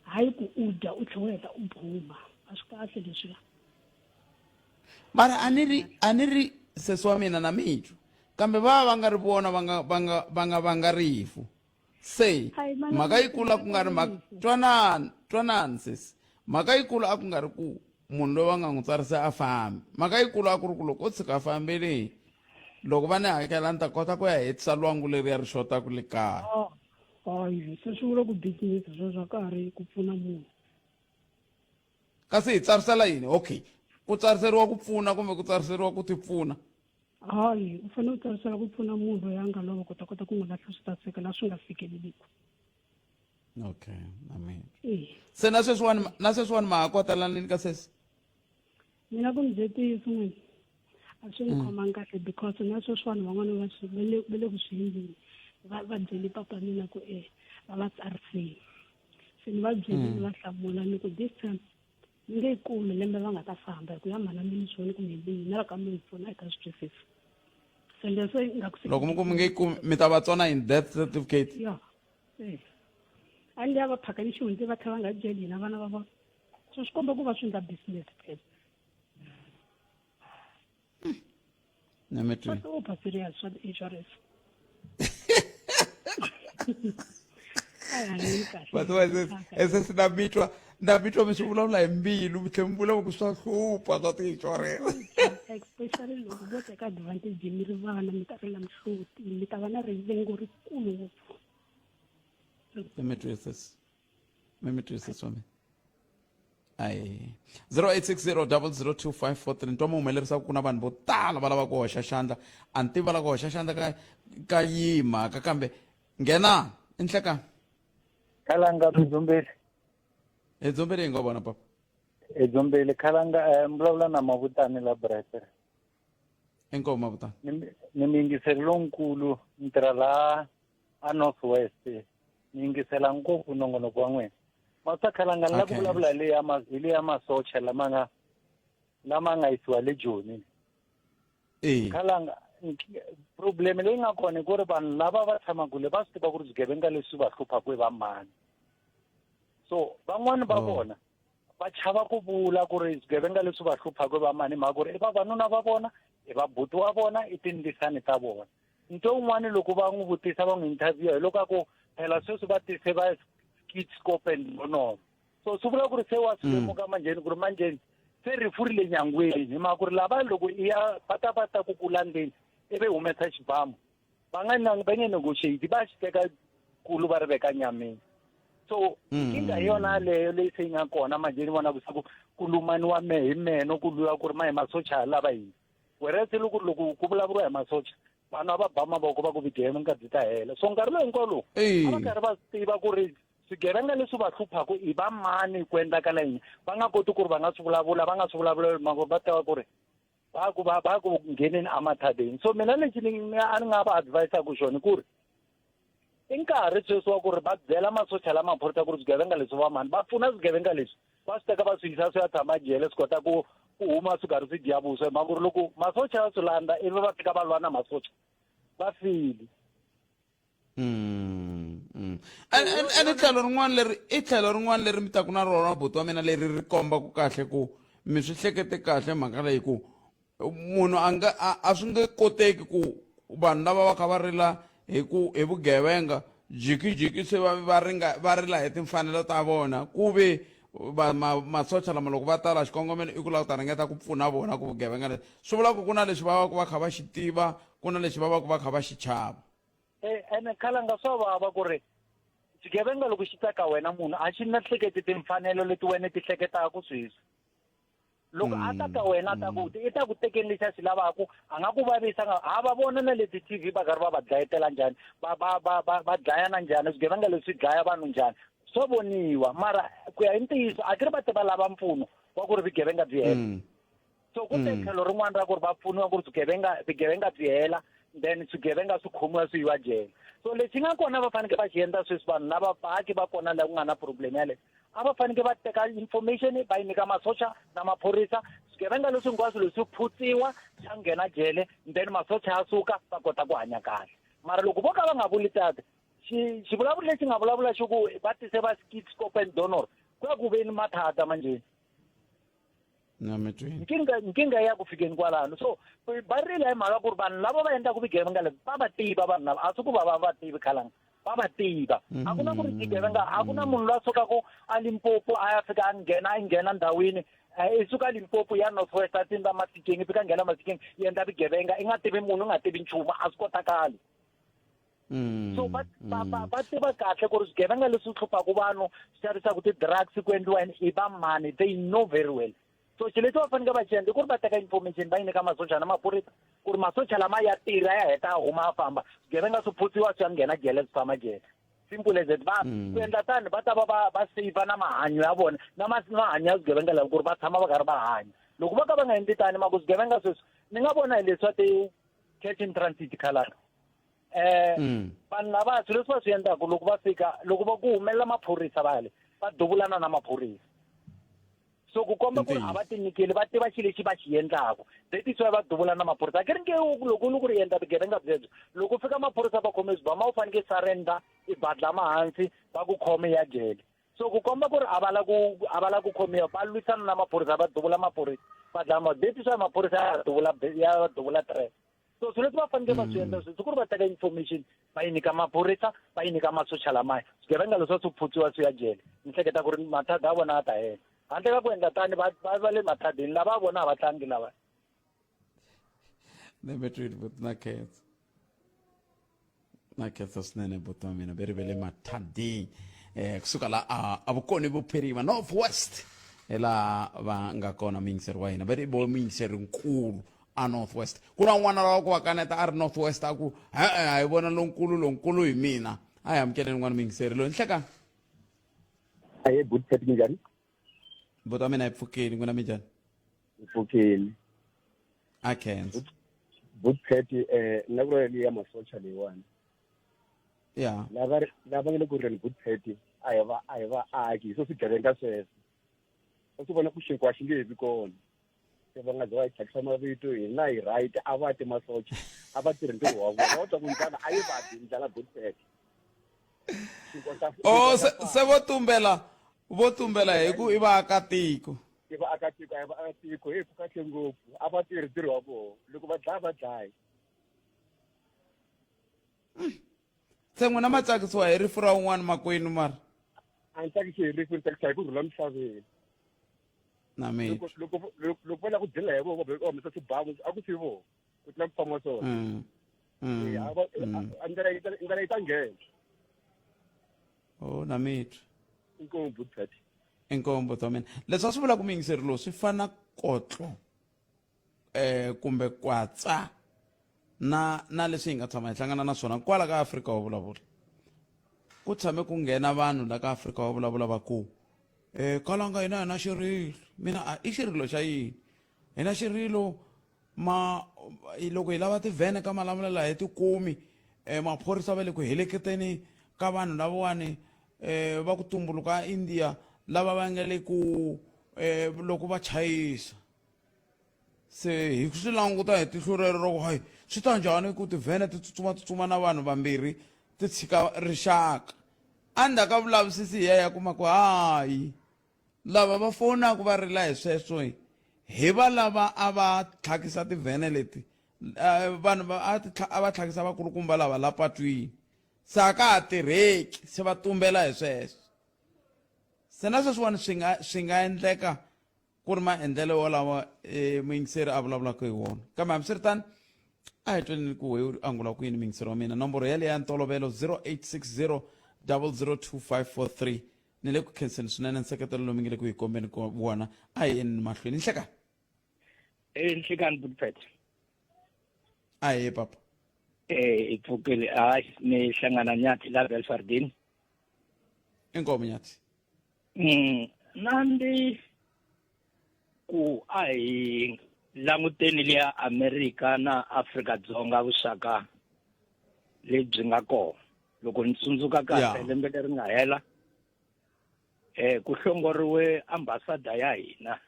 hayi ku u dya u tlhe u heta u buma a swi kahle leswiya mara a ni ri a ni ri sesi wa mina na mitwa kambe va va nga ri vona va nga va nga va nga vanga rifu se mhaka yikulu a ku nga ri mhaka twanani twanani sesi mhaka yikulu a ku nga ri ku munhu loyi va nga n'wi tsarisa a fambi mhaka yikulu a ku ri ku loko o tshika a fambile loko va ni hakela ni ta kota ku ya hetisa lwangu leriya ri xotaka le kaya hayi se swi vula ku business sweswo a ka ha ri ku pfuna munhu kasi hi tsarisela yini okay ku tsariseriwa ku pfuna kumbe ku tsariseriwa ku tipfuna hayi u fanele u tsarisela ku pfuna munhu loyi a nga lova ku ta kota ku n'wi lahla swi saseka laha swi nga fikeleliki okay amen se na sweswiwani na sweswiwani ma ha kwatalanini ka sesi mina ku mi bye ntiyiso n'wini a swi ni khomangi kahle because na sweswiwani van'wana va swi va le va le ku swi endleni va va byele papa mina ku e va va tsarisile se ni va byele ni va hlamula ni ku this time ni nge yi kumi lembe va nga ta famba hi ku ya mhana mi ni swona kumbe mi na ka mi pfuna eka swi twisisa se leswo nga ku loko mi ku mi nge yi kumi mi ta va tsona in death certificate ya e a ni ya va phaka ni xihundzi va tlhela va nga byeli hina vana va vona so swi komba ku va swi endla business phela Swa hlupha serious swa ti-insurance ese na mitwa na mitwa mi swi vulavula hi mbilu mi tlhe mi vula ku swa hlupha swa ti-insurance especially loko vo teka advantage mi ri vana mi ta rila mihloti mi ta va na rivengo rikulu ngopfu mi mi twisisa mi mi twisisa mina. Ayi. 0860002543 ni twa mi humelerisa ku na vanhu vo tala va lava ku hoxa xandla a ni tivi va lava ku hoxa xandla ka ka yihi mhaka kambe nghena i nhlekani Khalanga Mdzumbeli. Hi dzumbeli hi nga vona papa. Hi dzumbeli Khalanga eh, mi vulavula na Mavutani la Brasser. Inkomu Mavutani. Ni ni muyingiseri lonkulu ni tirha laha a North West. Ni yingisela ngopfu nongonoko wa n'wina. Mavutani Khalanga ni lava ku vulavula hi leya ma hi leya masocha lama nga lama nga yisiwa le Joni. Eh. Khalanga problem leyi nga kona i ku ri vanhu lava va tshamaka le va swi tiva ku ri swigevenga leswi va hluphaka i va mani so van'wani va oh. vona va chava ku vula ku ri swigevenga leswi va hluphaka i va mani mhaka ku ri i vavanuna va vona i vabuti wa vona i tindzisani ta vona nto un'wana loko va n'wi vutisa va n'wi interview hi loko a ku phela sweswi va tise va skitscope and bonomo so swi vula ku ri se wa swi mm. lemuka manjheni ku ri manjheni se rifu ri le nyangweni hi mhaka ku ri lava loko i ya va ta va ta ku ku landzeni ivi humesa xibamu va nga va nge negotiate va xi teka kulu va ri veka nyameni so mm. nkingha hi yona yaleyo leyi se yi nga kona manjhe ni vona ku se ku ku lumaniwa me hi meno ku lwiwa ku ri ma hi masocha ya lava yini whereas loko loko ku vulavuriwa hi masocha vanhu a va ba mavoko va ku vugevenga byi ta hela so nkarhi lowu hinkwawo lowu a va karhi va swi tiva ku ri swigevenga leswi va hluphaka i va mani ku endlakala yini va nga koti ku ri va nga swi vulavula va nga swi vulavuleli mhaka va tiva ku ri va ku va va ku ngheneni emathaveni so mina lexi ni a ni nga va advise-ku xona ku ri i nkarhi sweswi wa ku ri va byela masocha lama maphorisa ku ri swigevenga leswi va mani va pfuna swigevenga leswi va swi teka va swi yisa swi ya tshama jele swi kota ku ku huma swi karhi swi dya vuswa hi mhaka ku ri loko masocha ya swi landza ivi va fika va lwa na masocha va file Mm, mm. Ene tlhelo rin'wana leri i tlhelo rin'wana leri mi taku na rona buti wa mina leri ri kombaku kahle ku mi swi hlekete kahle mhaka leyi ku munhu a nga a swi nge koteki ku vanhu lava va kha va rila hi ku hi vugevenga jikijiki se va va ringa va rila hi timfanelo ta vona ku ve va masocha lama loko va tala xikongomelo i ku lava ku ta ringeta ku pfuna vona ku vugevenga leswi swi vula ku ku na lexi va va ku va kha va xi tiva ku na lexi va va ku va kha va xi chava Eh, ene khalanga swa vava ku ri xigevenga loko xi ta ka wena munhu a xi na hleketi timfanelo leti wena ti hleketaka sweswi loko a ta ka wena a ta ku i ta ku tekeni lexi a xi lavaka a nga ku vavisa nga ha va vona na le ti-tv va karhi va va dlayetela njhani va va va va va dlayana njhani swigevenga leswi dlaya vanhu njhani swo voniwa mara ku ya hi ntiyiso a ku ri va te va lava mpfuno wa ku ri vugevenga byi hela so ku te tlhelo rin'wana ra ku ri va pfuniwa ku ri swigevenga vugevenga byi hela then swigevenga swi khomiwa swi yiwa jele so lexi nga kona va fanekele va xi endla sweswi vanhu lava vaaki va kona la ku nga na problem yaleyo a va fanekele va teka information va yi nyika masocha na maphorisa swigevenga leswi hinkwaswo leswi phutsiwa swa nghena jele then masocha ya suka va kota ku hanya kahle mara loko vo ka va nga vuli tata xi xivulavuri lexi nga vulavula xi ku va tise va skit scope and donor ku ya ku veni mathata manjheni na mi twini nkingha nkingha ya ku fikeni kwalano so va rila hi mhaka ku ri vanhu lava va endlaka vugevenga lebyi va va tiva vanhu lava a swi ku va va va tivi khalanga va va tiva a ku na ku ri xigevenga a ku na munhu loyi a sukaka a limpopo a ya fika a nghena a nghena ndhawini i suka limpopo ya north west a tindza mafikeng i fika nghena mafikeng yi endla vugevenga i nga tivi munhu u nga tivi nchumu a swi kotakali so va va va va tiva kahle ku ri swigevenga leswi hluphaka vanhu swi xavisaka ti-drugs ku endliwa yini i va mani they know very well so xilo lexi va fanekele va xi endla i ku ri va teka information va yi nyika masocha na maphorisa ku ri masocha lama ya tirha ya heta a huma a famba swigevenga swi phutsiwa swi ya nghena jele swi tshama jele simple as that va ku endla tani va ta va va va save na mahanyo ya vona na mahanyo ya swigevenga lava ku ri va tshama va karhi va hanya loko va ka va nga endli tani mako swigevenga sweswi ni nga vona hi leswa ti-cash in transit khalanga eh vanhu lava swilo leswi va swi endlaka loko va fika loko va ku humelela maphorisa va le va duvulana na maphorisa so ku komba ku ri a va tinyikeli va tiva xilo lexi va xi endlaku that is why va duvula na maphorisa a ke ri nge loko u ku ri endla vugevenga byebyo loko fika maphorisa va khome swibama u fanekele surrender i badlama hansi va ku khome ya jele so ku komba ku ri a va la ku a va la ku khomiwa va lwisana na maphorisa va duvula maphorisa va dlaya that is why maphorisa ya duvula ya duvula trap so swilo leswi va fanekele va swi endla sweswi ku ri va teka information va yi nyika maphorisa va yi nyika masocha lamaya swigevenga leswi swi phutsiwa swi ya jele ni hleketa ku ri mathada ya vona ya ta hela handle ka ku endla tani va va va le mathadeni lava vona a va tlangi lava Nemetrid but na khetsa na khetsa swinene buti wa mina ve ri ve le mathadeni um kusuka la a a vukoni vuphirima north west hi laha va nga kona muyingiseri wa hina va ri bo muyingiseri nkulu a north west ku na un'wana lava ku va kaneta a ri north west a ku e-e a hi vona lonkulu lonkulu hi mina a hi amukeleni n'wana muyingiseri loyi nhlekani Aye good Pet minjhani? Buti wa mina hi pfukeni n'wina minjhani? Hi pfukeni. A khensa. Good Pet eh na ku ri ya masocha leyiwani. Ya. Lava lava nga le ku rileni Good Pet a hi va a hi vaaki hi swo swigevenga sweswo. Va swi vona ku xinkwa xi nge he vi kona. Se va nga za va hi thyakisa mavito hina hi right a va ti masocha a va tirhi ntirho wa vona va twa ku ndlala a yi va bi ndlala Good Pet. o oh, se, se vo tumbela vo tumbela hi ku i vaakatiko i vaakatiko a hi vaakatiko hi ku kahle ngopfu a va tirhi ntirho wa vona loko va dlaya va dlayi se n'wina ma tsakisiwa hi rifu ra un'wana makwenu mara a ni tsakisi hi rifu ni tsakisa hi ku rhula misaveni na mina loko loko va lava ku dlela hi vona va humesa swibamu a ku si vona ku tlula ku famba swona mm. Mm. Mm. Ndlela yi ndlela yi ta nghena oh na mitwa inkomu butati inkomu buti wa mina leswi a swi vula ku muyingiseri lowu swi fana kotlo eh kumbe kwatsa na na leswi hi nga tshama hi hlangana na swona kwala ka Afrika wa vulavula ku tshame ku nghena vanhu la ka Afrika wa vulavula va ku eh kalanga hina hi na xirilo mina a i xirilo xa yini hi na xirilo ma loko hi lava tivhene ka malamulelo hi tikumi um maphorisa va le ku heleketeni ka vanhu lavawani um va ku tumbuluka India lava va nga le ku um loko va chayisa se hi swi languta hi tihlo rero ra ku hayi swi ta njhani ku tivhene ti tsutsuma tsutsuma na vanhu vambirhi ti tshika rixaka endzhaku ka vulavisisi hi ya ya kuma ku hayi Lava va fowunaka va rila hi sweswo hi va lava a va tlhakisa tivhene leti eh, vanhu va a ti a va tlhakisa vakulukumba lava la patwini se a ka ha tirheki se va tumbela hi sweswo se na sweswiwani swi nga swi nga endleka ku ri maendlelo wolawo um muyingiseri a vulavulaka hi wona kambe hambiswiritano a hi tweni ku we angula ku yini muyingiseri wa mina nomboro yaleyo ya ntolovelo 0860 002543 ni le ku khenseni swinene nseketelo lowu mi nge le ku hi kombeni ko wona a hi yeni mahlweni nhlekani e nhlekani butpet a hi papa eh i pfukile hayi ni hlangana nyathi la Belfardini inkomo nyathi nandi ku a hi languteni liya Amerika na Afrika Dzonga vuxaka lebyi nga kona loko ni tsundzuka kahle lembe leri nga hela eh ku hlongoriwe ambassador ya hina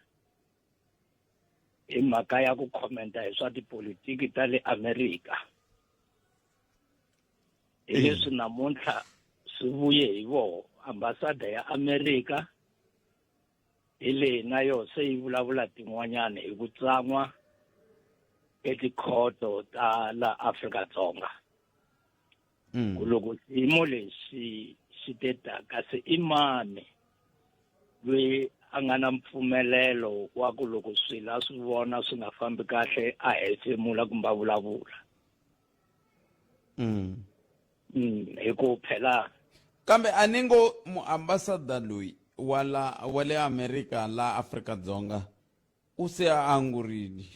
hi mhaka ya ku commenta hi swa tipolitiki ta le Amerika hi leswi namuntlha swi vuye hi voho ambassador ya Amerika hi leyi na yo se yi vulavula tin'wanyana hi ku tsan'wa etikhoto ta la Afrika-Dzonga mm. ku loko xiyimo lexi xi te ta kasi i mani loyi a nga na mpfumelelo wa ku loko swilo a swi vona swi nga fambi kahle a hefemula kumbe a vulavula mm. mm, hi ku phela kambe a ni ngo muambasada loyi wa la wa le amerika la afrika-dzonga u se a angurini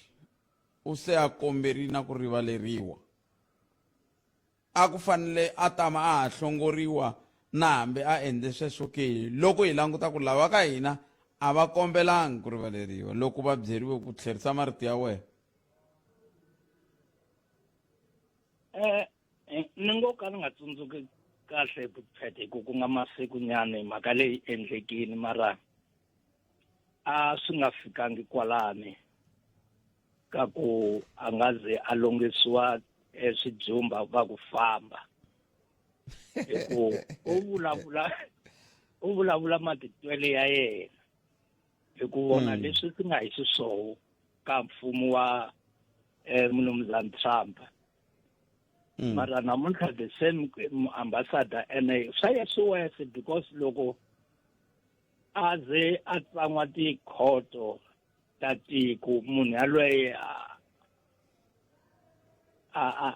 u se a komberile na ku rivaleriwa a ku fanele a tama a ha hlongoriwa na hambi a endle sweswo ke loko hi languta ku lava ka hina a va kombelangi ku rivaleriwa loko va byeriwe ku tlherisa marito ya wena eh, eh ni ngo ka ni nga tsundzuki kahle phete hi ku ku nga masiku nyana mhaka leyi endlekini mara a swi nga fikangi kwalani ka ku a nga ze a longisiwa eswidzumba va ku famba hi ku u vulavula u vulavula matitwele ya yena hi ku vona mm. leswi swi nga hi xiswona ka mfumo wa eh, mnumzana Trump mm. mara namuntlha the same ambassador ene swa ya swi wese because loko a ze a tsan'wa tikhoto ta tiko munhu yaloye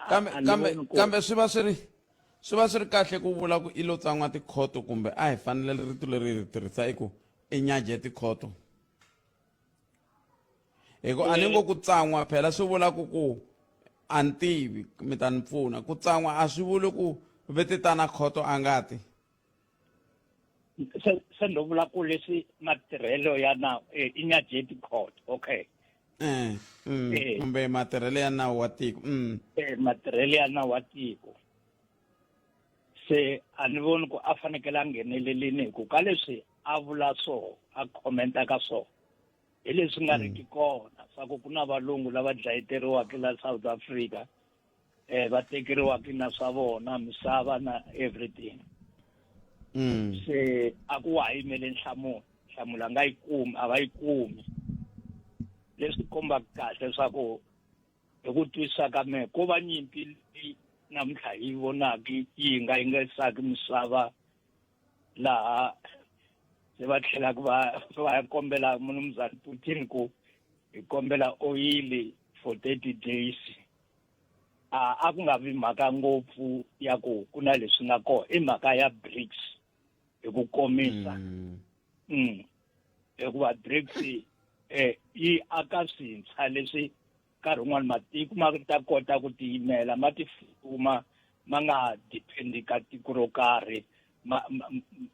kambe kambe kambe swi va swi ri swi va swi ri kahle ku vula ku i lo tsan'wa tikhoto kumbe a hi fanele rito leri hi ri tirhisa i ku i nyaje tikhoto Hi ku a ni ngo ku tsan'wa phela swi vula ku ku a ni tivi mi ta ni pfuna. Ku tsan'wa a swi vuli ku vetetana khoto a nga ti. Se se ndo vula ku leswi matirhelo ya nawu eh, i nyajeti court okay. Eh, kumbe matirhelo ya nawu wa tiko. Eh, matirhelo ya nawu wa tiko. Se a ni voni ku a fanekele a nghenelelini hi ku ka leswi a vula so a commenta ka so hi leswi nga riki kona swa ku ku na valungu lava dlayeteriwaka la South Africa eh va tekeriwaka na swa vona misava na everything. Se a ku wa ha yimele nhlamulo, nhlamulo a nga yi kumi, a va yi kumi, leswi kombaka kahle leswaku hi ku twisisa ka mehe ko va nyimpi leyi namuntlha hi yi vonaka yi nga yingisaki misava laha se va tlhelaka va va ya kombela munumzani Putin ku hi kombela oyili for 30 days. A a ku nga vi mhaka ngopfu ya ku ku na leswi nga kona, i mhaka ya BRICS hi ku komisa. Hikuva BRICS yi aka swintshwa leswi nkarhi wun'wani matiko ma ta kota ku tiyimela, ma tifuma, ma nga depend ka tiko ro karhi, ma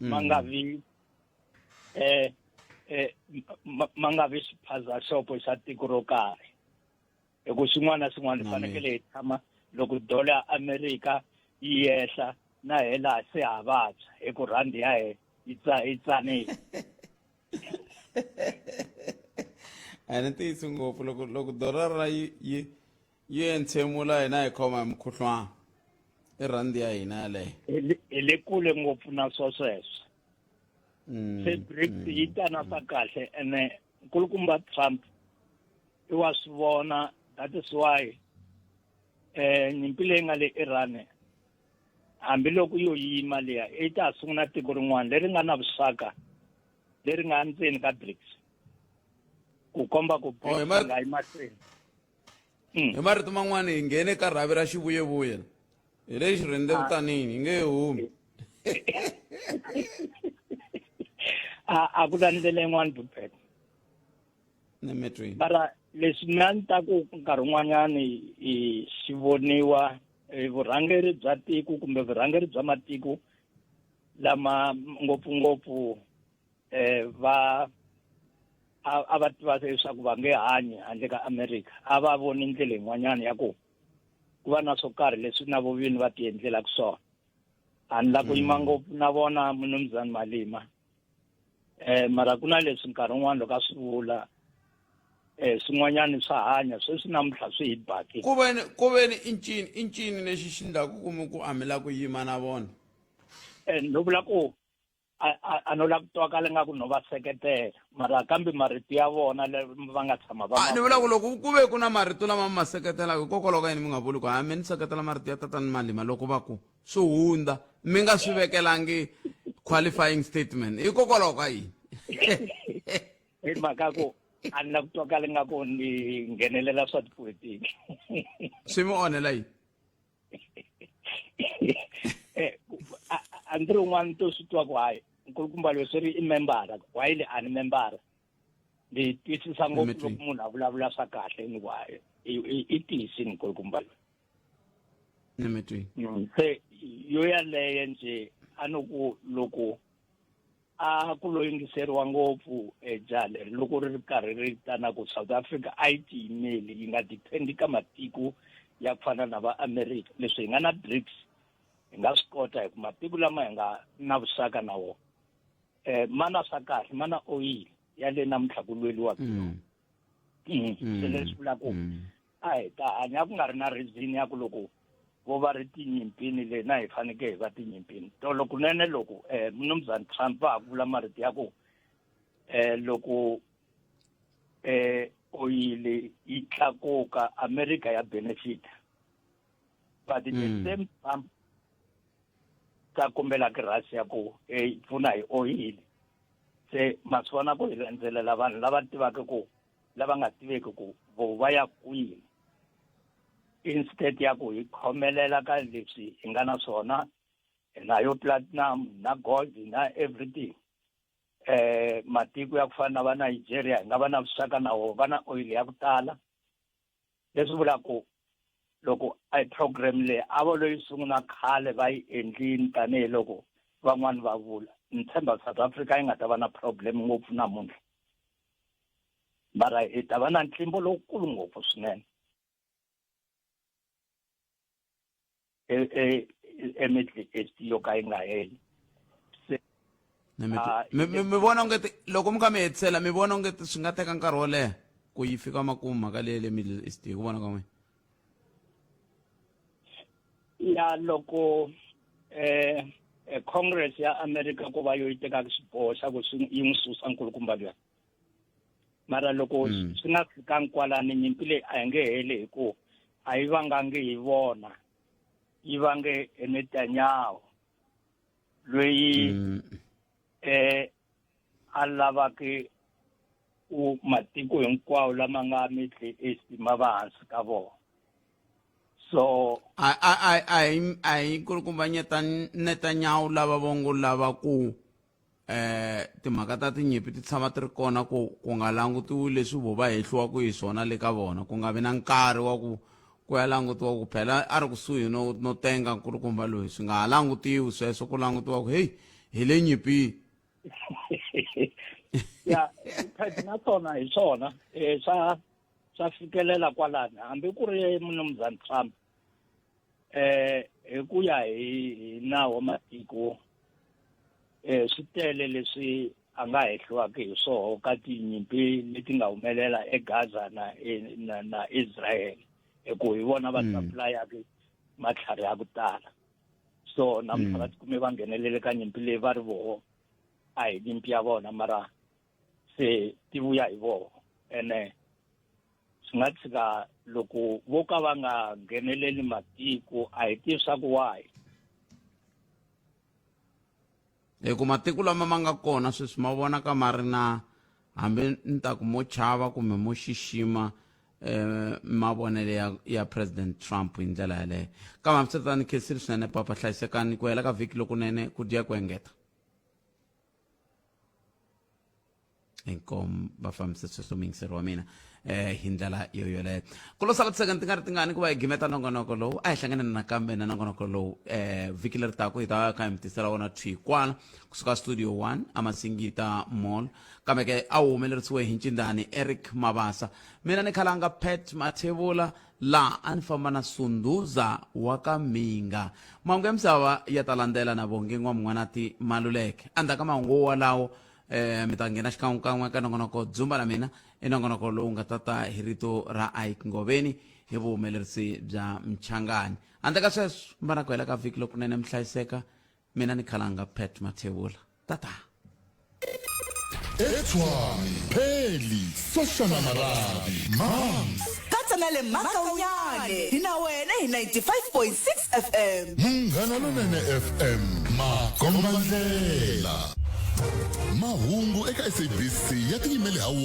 nga vi ma nga vi xiphaza xopo xa tiko ro karhi. Hi ku xin'wana na xin'wana hi fanekele hi tshama loko dola ya Amerika yi yehla na hela se ha vabya hi ku rhandi ya he yi yi tsanile. A ni tiyisi ngopfu loko loko dolara yi yi yi entshemula hina hi khoma hi mukhuhlwana i rhandi ya hina yaleyo. Hi le kule ngopfu na swo sweswo. Se BRICS yi ta na swa kahle ene nkulukumba Trump i wa swi vona, that is why nyimpi leyi nga le Iran hambiloko yo yima liya i ta sungula tiko rin'wana leri nga na vuxaka leri nga ndzeni ka BRICS ku komba ku Oh, hi BRICS nga yi mahlweni. Hi marito man'wani hi nghene ka rhavi ra xivuyevuye hi le xirhendevutanini hi nge humi. A ku na ndlela yin'wana Bubet. Nemetweni. Mara leswi mina ni ta ku nkarhi wun'wanyani hi xi voniwa vurhangeri bya tiko kumbe vurhangeri bya matiko lama ngopfungopfu va a va tiva leswaku va nge hanyi handle ka America, a va voni ndlela yin'wanyana ya ku ku va na swo karhi leswi na vo vini va ti endlelaka swona. A ni la ku yima ngopfu na vona munumzani Malima, mara ku na leswi nkarhi wun'wani loko a swi vula swin'wanyani swa hanya sweswi namuntlha swi hi baki. Ku veni ku veni i ncini i ncini lexi xi ndlaku ku mi ku a mi la ku yima na vona? No vula ku a no la ku twakala nga ku no va seketela, mara kambe marito ya vona le va nga tshama va A ni vula ku loko ku ve ku na marito lama mi ma seketelaka, hikokwalaho ka yini mi nga vuli ku ha mi ni seketela marito ya tatani Malima loko va ku swi hundza, mi nga swi vekelangi qualifying statement, hikokwalaho ka yini? Hi mhaka ku a ni la ku twakala nga ku ni nghenelela swa tipolitiki. Swi mi onhela yini? A ndzi ri un'wana to swi twa ku hayi nkulukumba loyi swi ri i membara, while a ni membara ni twisisa ngopfu loko munhu a vulavula swa kahle ni ku hayi i tiyisini nkulukumba loyi. Nemetweni. Se yo yaleyo nje a ni ku loko a ku lo yingiseriwa ngopfu jaha leri loko ri ri karhi ri ta na ku South Africa a yi tiyimeli yi nga depend ka matiko ya ku fana na va America, leswi hi nga na BRICS hi nga swi kota hi ku matiko lama hi nga na vuxaka na wona ma na swa kahle, ma na oyili ya le namuntlha ku lweliwaka yona. Se leswi vula ku a hi ta hanya ku nga ri na reason ya ku loko vo va ri tinyimpini le na hi fanekele hi va tinyimpini tolo kunene loko mnumzani Trump va ha ku vula marito ya ku loko oyili yi tlakuka America ya benefit, but the same Trump ta kombelaka Russia ku yi pfuna hi oyili. Se ma swi vona ku hi landzelela vanhu lava tivaka ku lava nga tiveki ku vo va ya kwini, instead ya ku hi khomelela ka leswi hi nga na swona, hi na yo platinum na gold na everything. Eh matiko ya ku fana na va Nigeria hi nga va na vuxaka na wona va na oil ya ku tala. Leswi vulaka ku loko a program leyi a vo loyi sungula khale va yi endlini tanihiloko van'wani va vula ni tshemba South Africa yi nga ta va na problem ngopfu namuntlha mara hi ta va na ntlimbo lowukulu ngopfu swinene eMiddle East yo ka yi nga heli mi vona onge loko mi kha mi hetisela mi vona onge swi nga teka nkarhi wo leha ku yi fika makumu mhaka leyi le Middle East hi ku vona ka n'wina ya loko eh Congress ya America ku va yo yi tekaka xiboho xa ku yi n'wi susa nkulukumba luya mara loko mm. swi nga fikangi kwalani nyimpi leyi a yi nge heli hi ku a yi vangangi hi vona yi vange hi Netanyahu loyi mm. eh a lavaka ku matiko hinkwawo lama nga Middle East ma va hansi ka vona so a a a a hi a hi nkulukumba Netanyahu lava vongo lava ku eh timhaka ta tinyimpi ti tshama ti ri kona ku ku nga langutiwi leswi vo va hehliwaka hi swona le ka vona ku nga vi na nkarhi wa ku ku ya langutiwa ku phela a ri kusuhi no no tenga nkulukumba loyi swi nga ha langutiwi sweswo ku langutiwa ku heyi hi le nyimpini ya na swona hi swona um swa swa fikelela kwalani hambi ku ri mnumzana Trump eh hi ku ya hi hi nawu wa matiko eh swi tele leswi a nga hehliwaka hi swoho ka tinyimpi leti nga humelela eGaza na na, na Israel hi ku hi vona va supply-aka matlhari ya ku tala so namuntlha va tikume va nghenelele ka nyimpi leyi va ri voho a hi nyimpi ya vona mara se ti vuya hi voho ene swi nga tshika loko vo ka va nga ngheneleli matiko a hi tivi swa ku wahi hi ku matiko lama ma nga kona sweswi ma vonaka ma ri na hambi ni ta ku mo chava kumbe mo xixima eh mavonelo ya, ya president Trump hi ndlela yaleyo kambe hambiswiritano khensile swinene papa hlayisekani ku hela ka vhiki lokunene ku dya ku engeta inkomu va fambise sweswo muyingiseri wa mina eh hi ndlela yo yoleyo ku lo sala tisecond ti nga ri tingani ku va hi gimeta nongonoko lowu a hi hlanganeni nakambe na nongonoko lowu eh vhiki leri taka hi ta kha hi mi tisela wona thwi kwala kusuka studio 1 amasingita mall kambe ke a wu humelerisiwe hi ncindani Eric Mabasa mina ni khalanga Pat Mathebula laha a ni famba na Sunduza wa ka Mhinga. Mahungu ya misava ya ta landzela na Bongi N'wamun'wanati Maluleke. Endzhaku ka mahungu walawo eh, mi ta nghena xikan'wekan'we ka nongonoko Dzumba la mina i nongonoko lowu nga tata hi rito ra Ike Ngoveni hi vuhumelerisi bya Mchangani. Handle ka sweswo, mbana ku hela ka vhiki lokunene mi hlayiseka. Mina ni khalanga Pat Mathebula. Tata. Etshwane, Pheli, Soshana Marabi, Mams. Katsa na le Makaunyane hi na wena hi 95.6 FM. Munghana Lonene FM, makombandlela. Mahungu eka SABC ya tiyimele ha wona.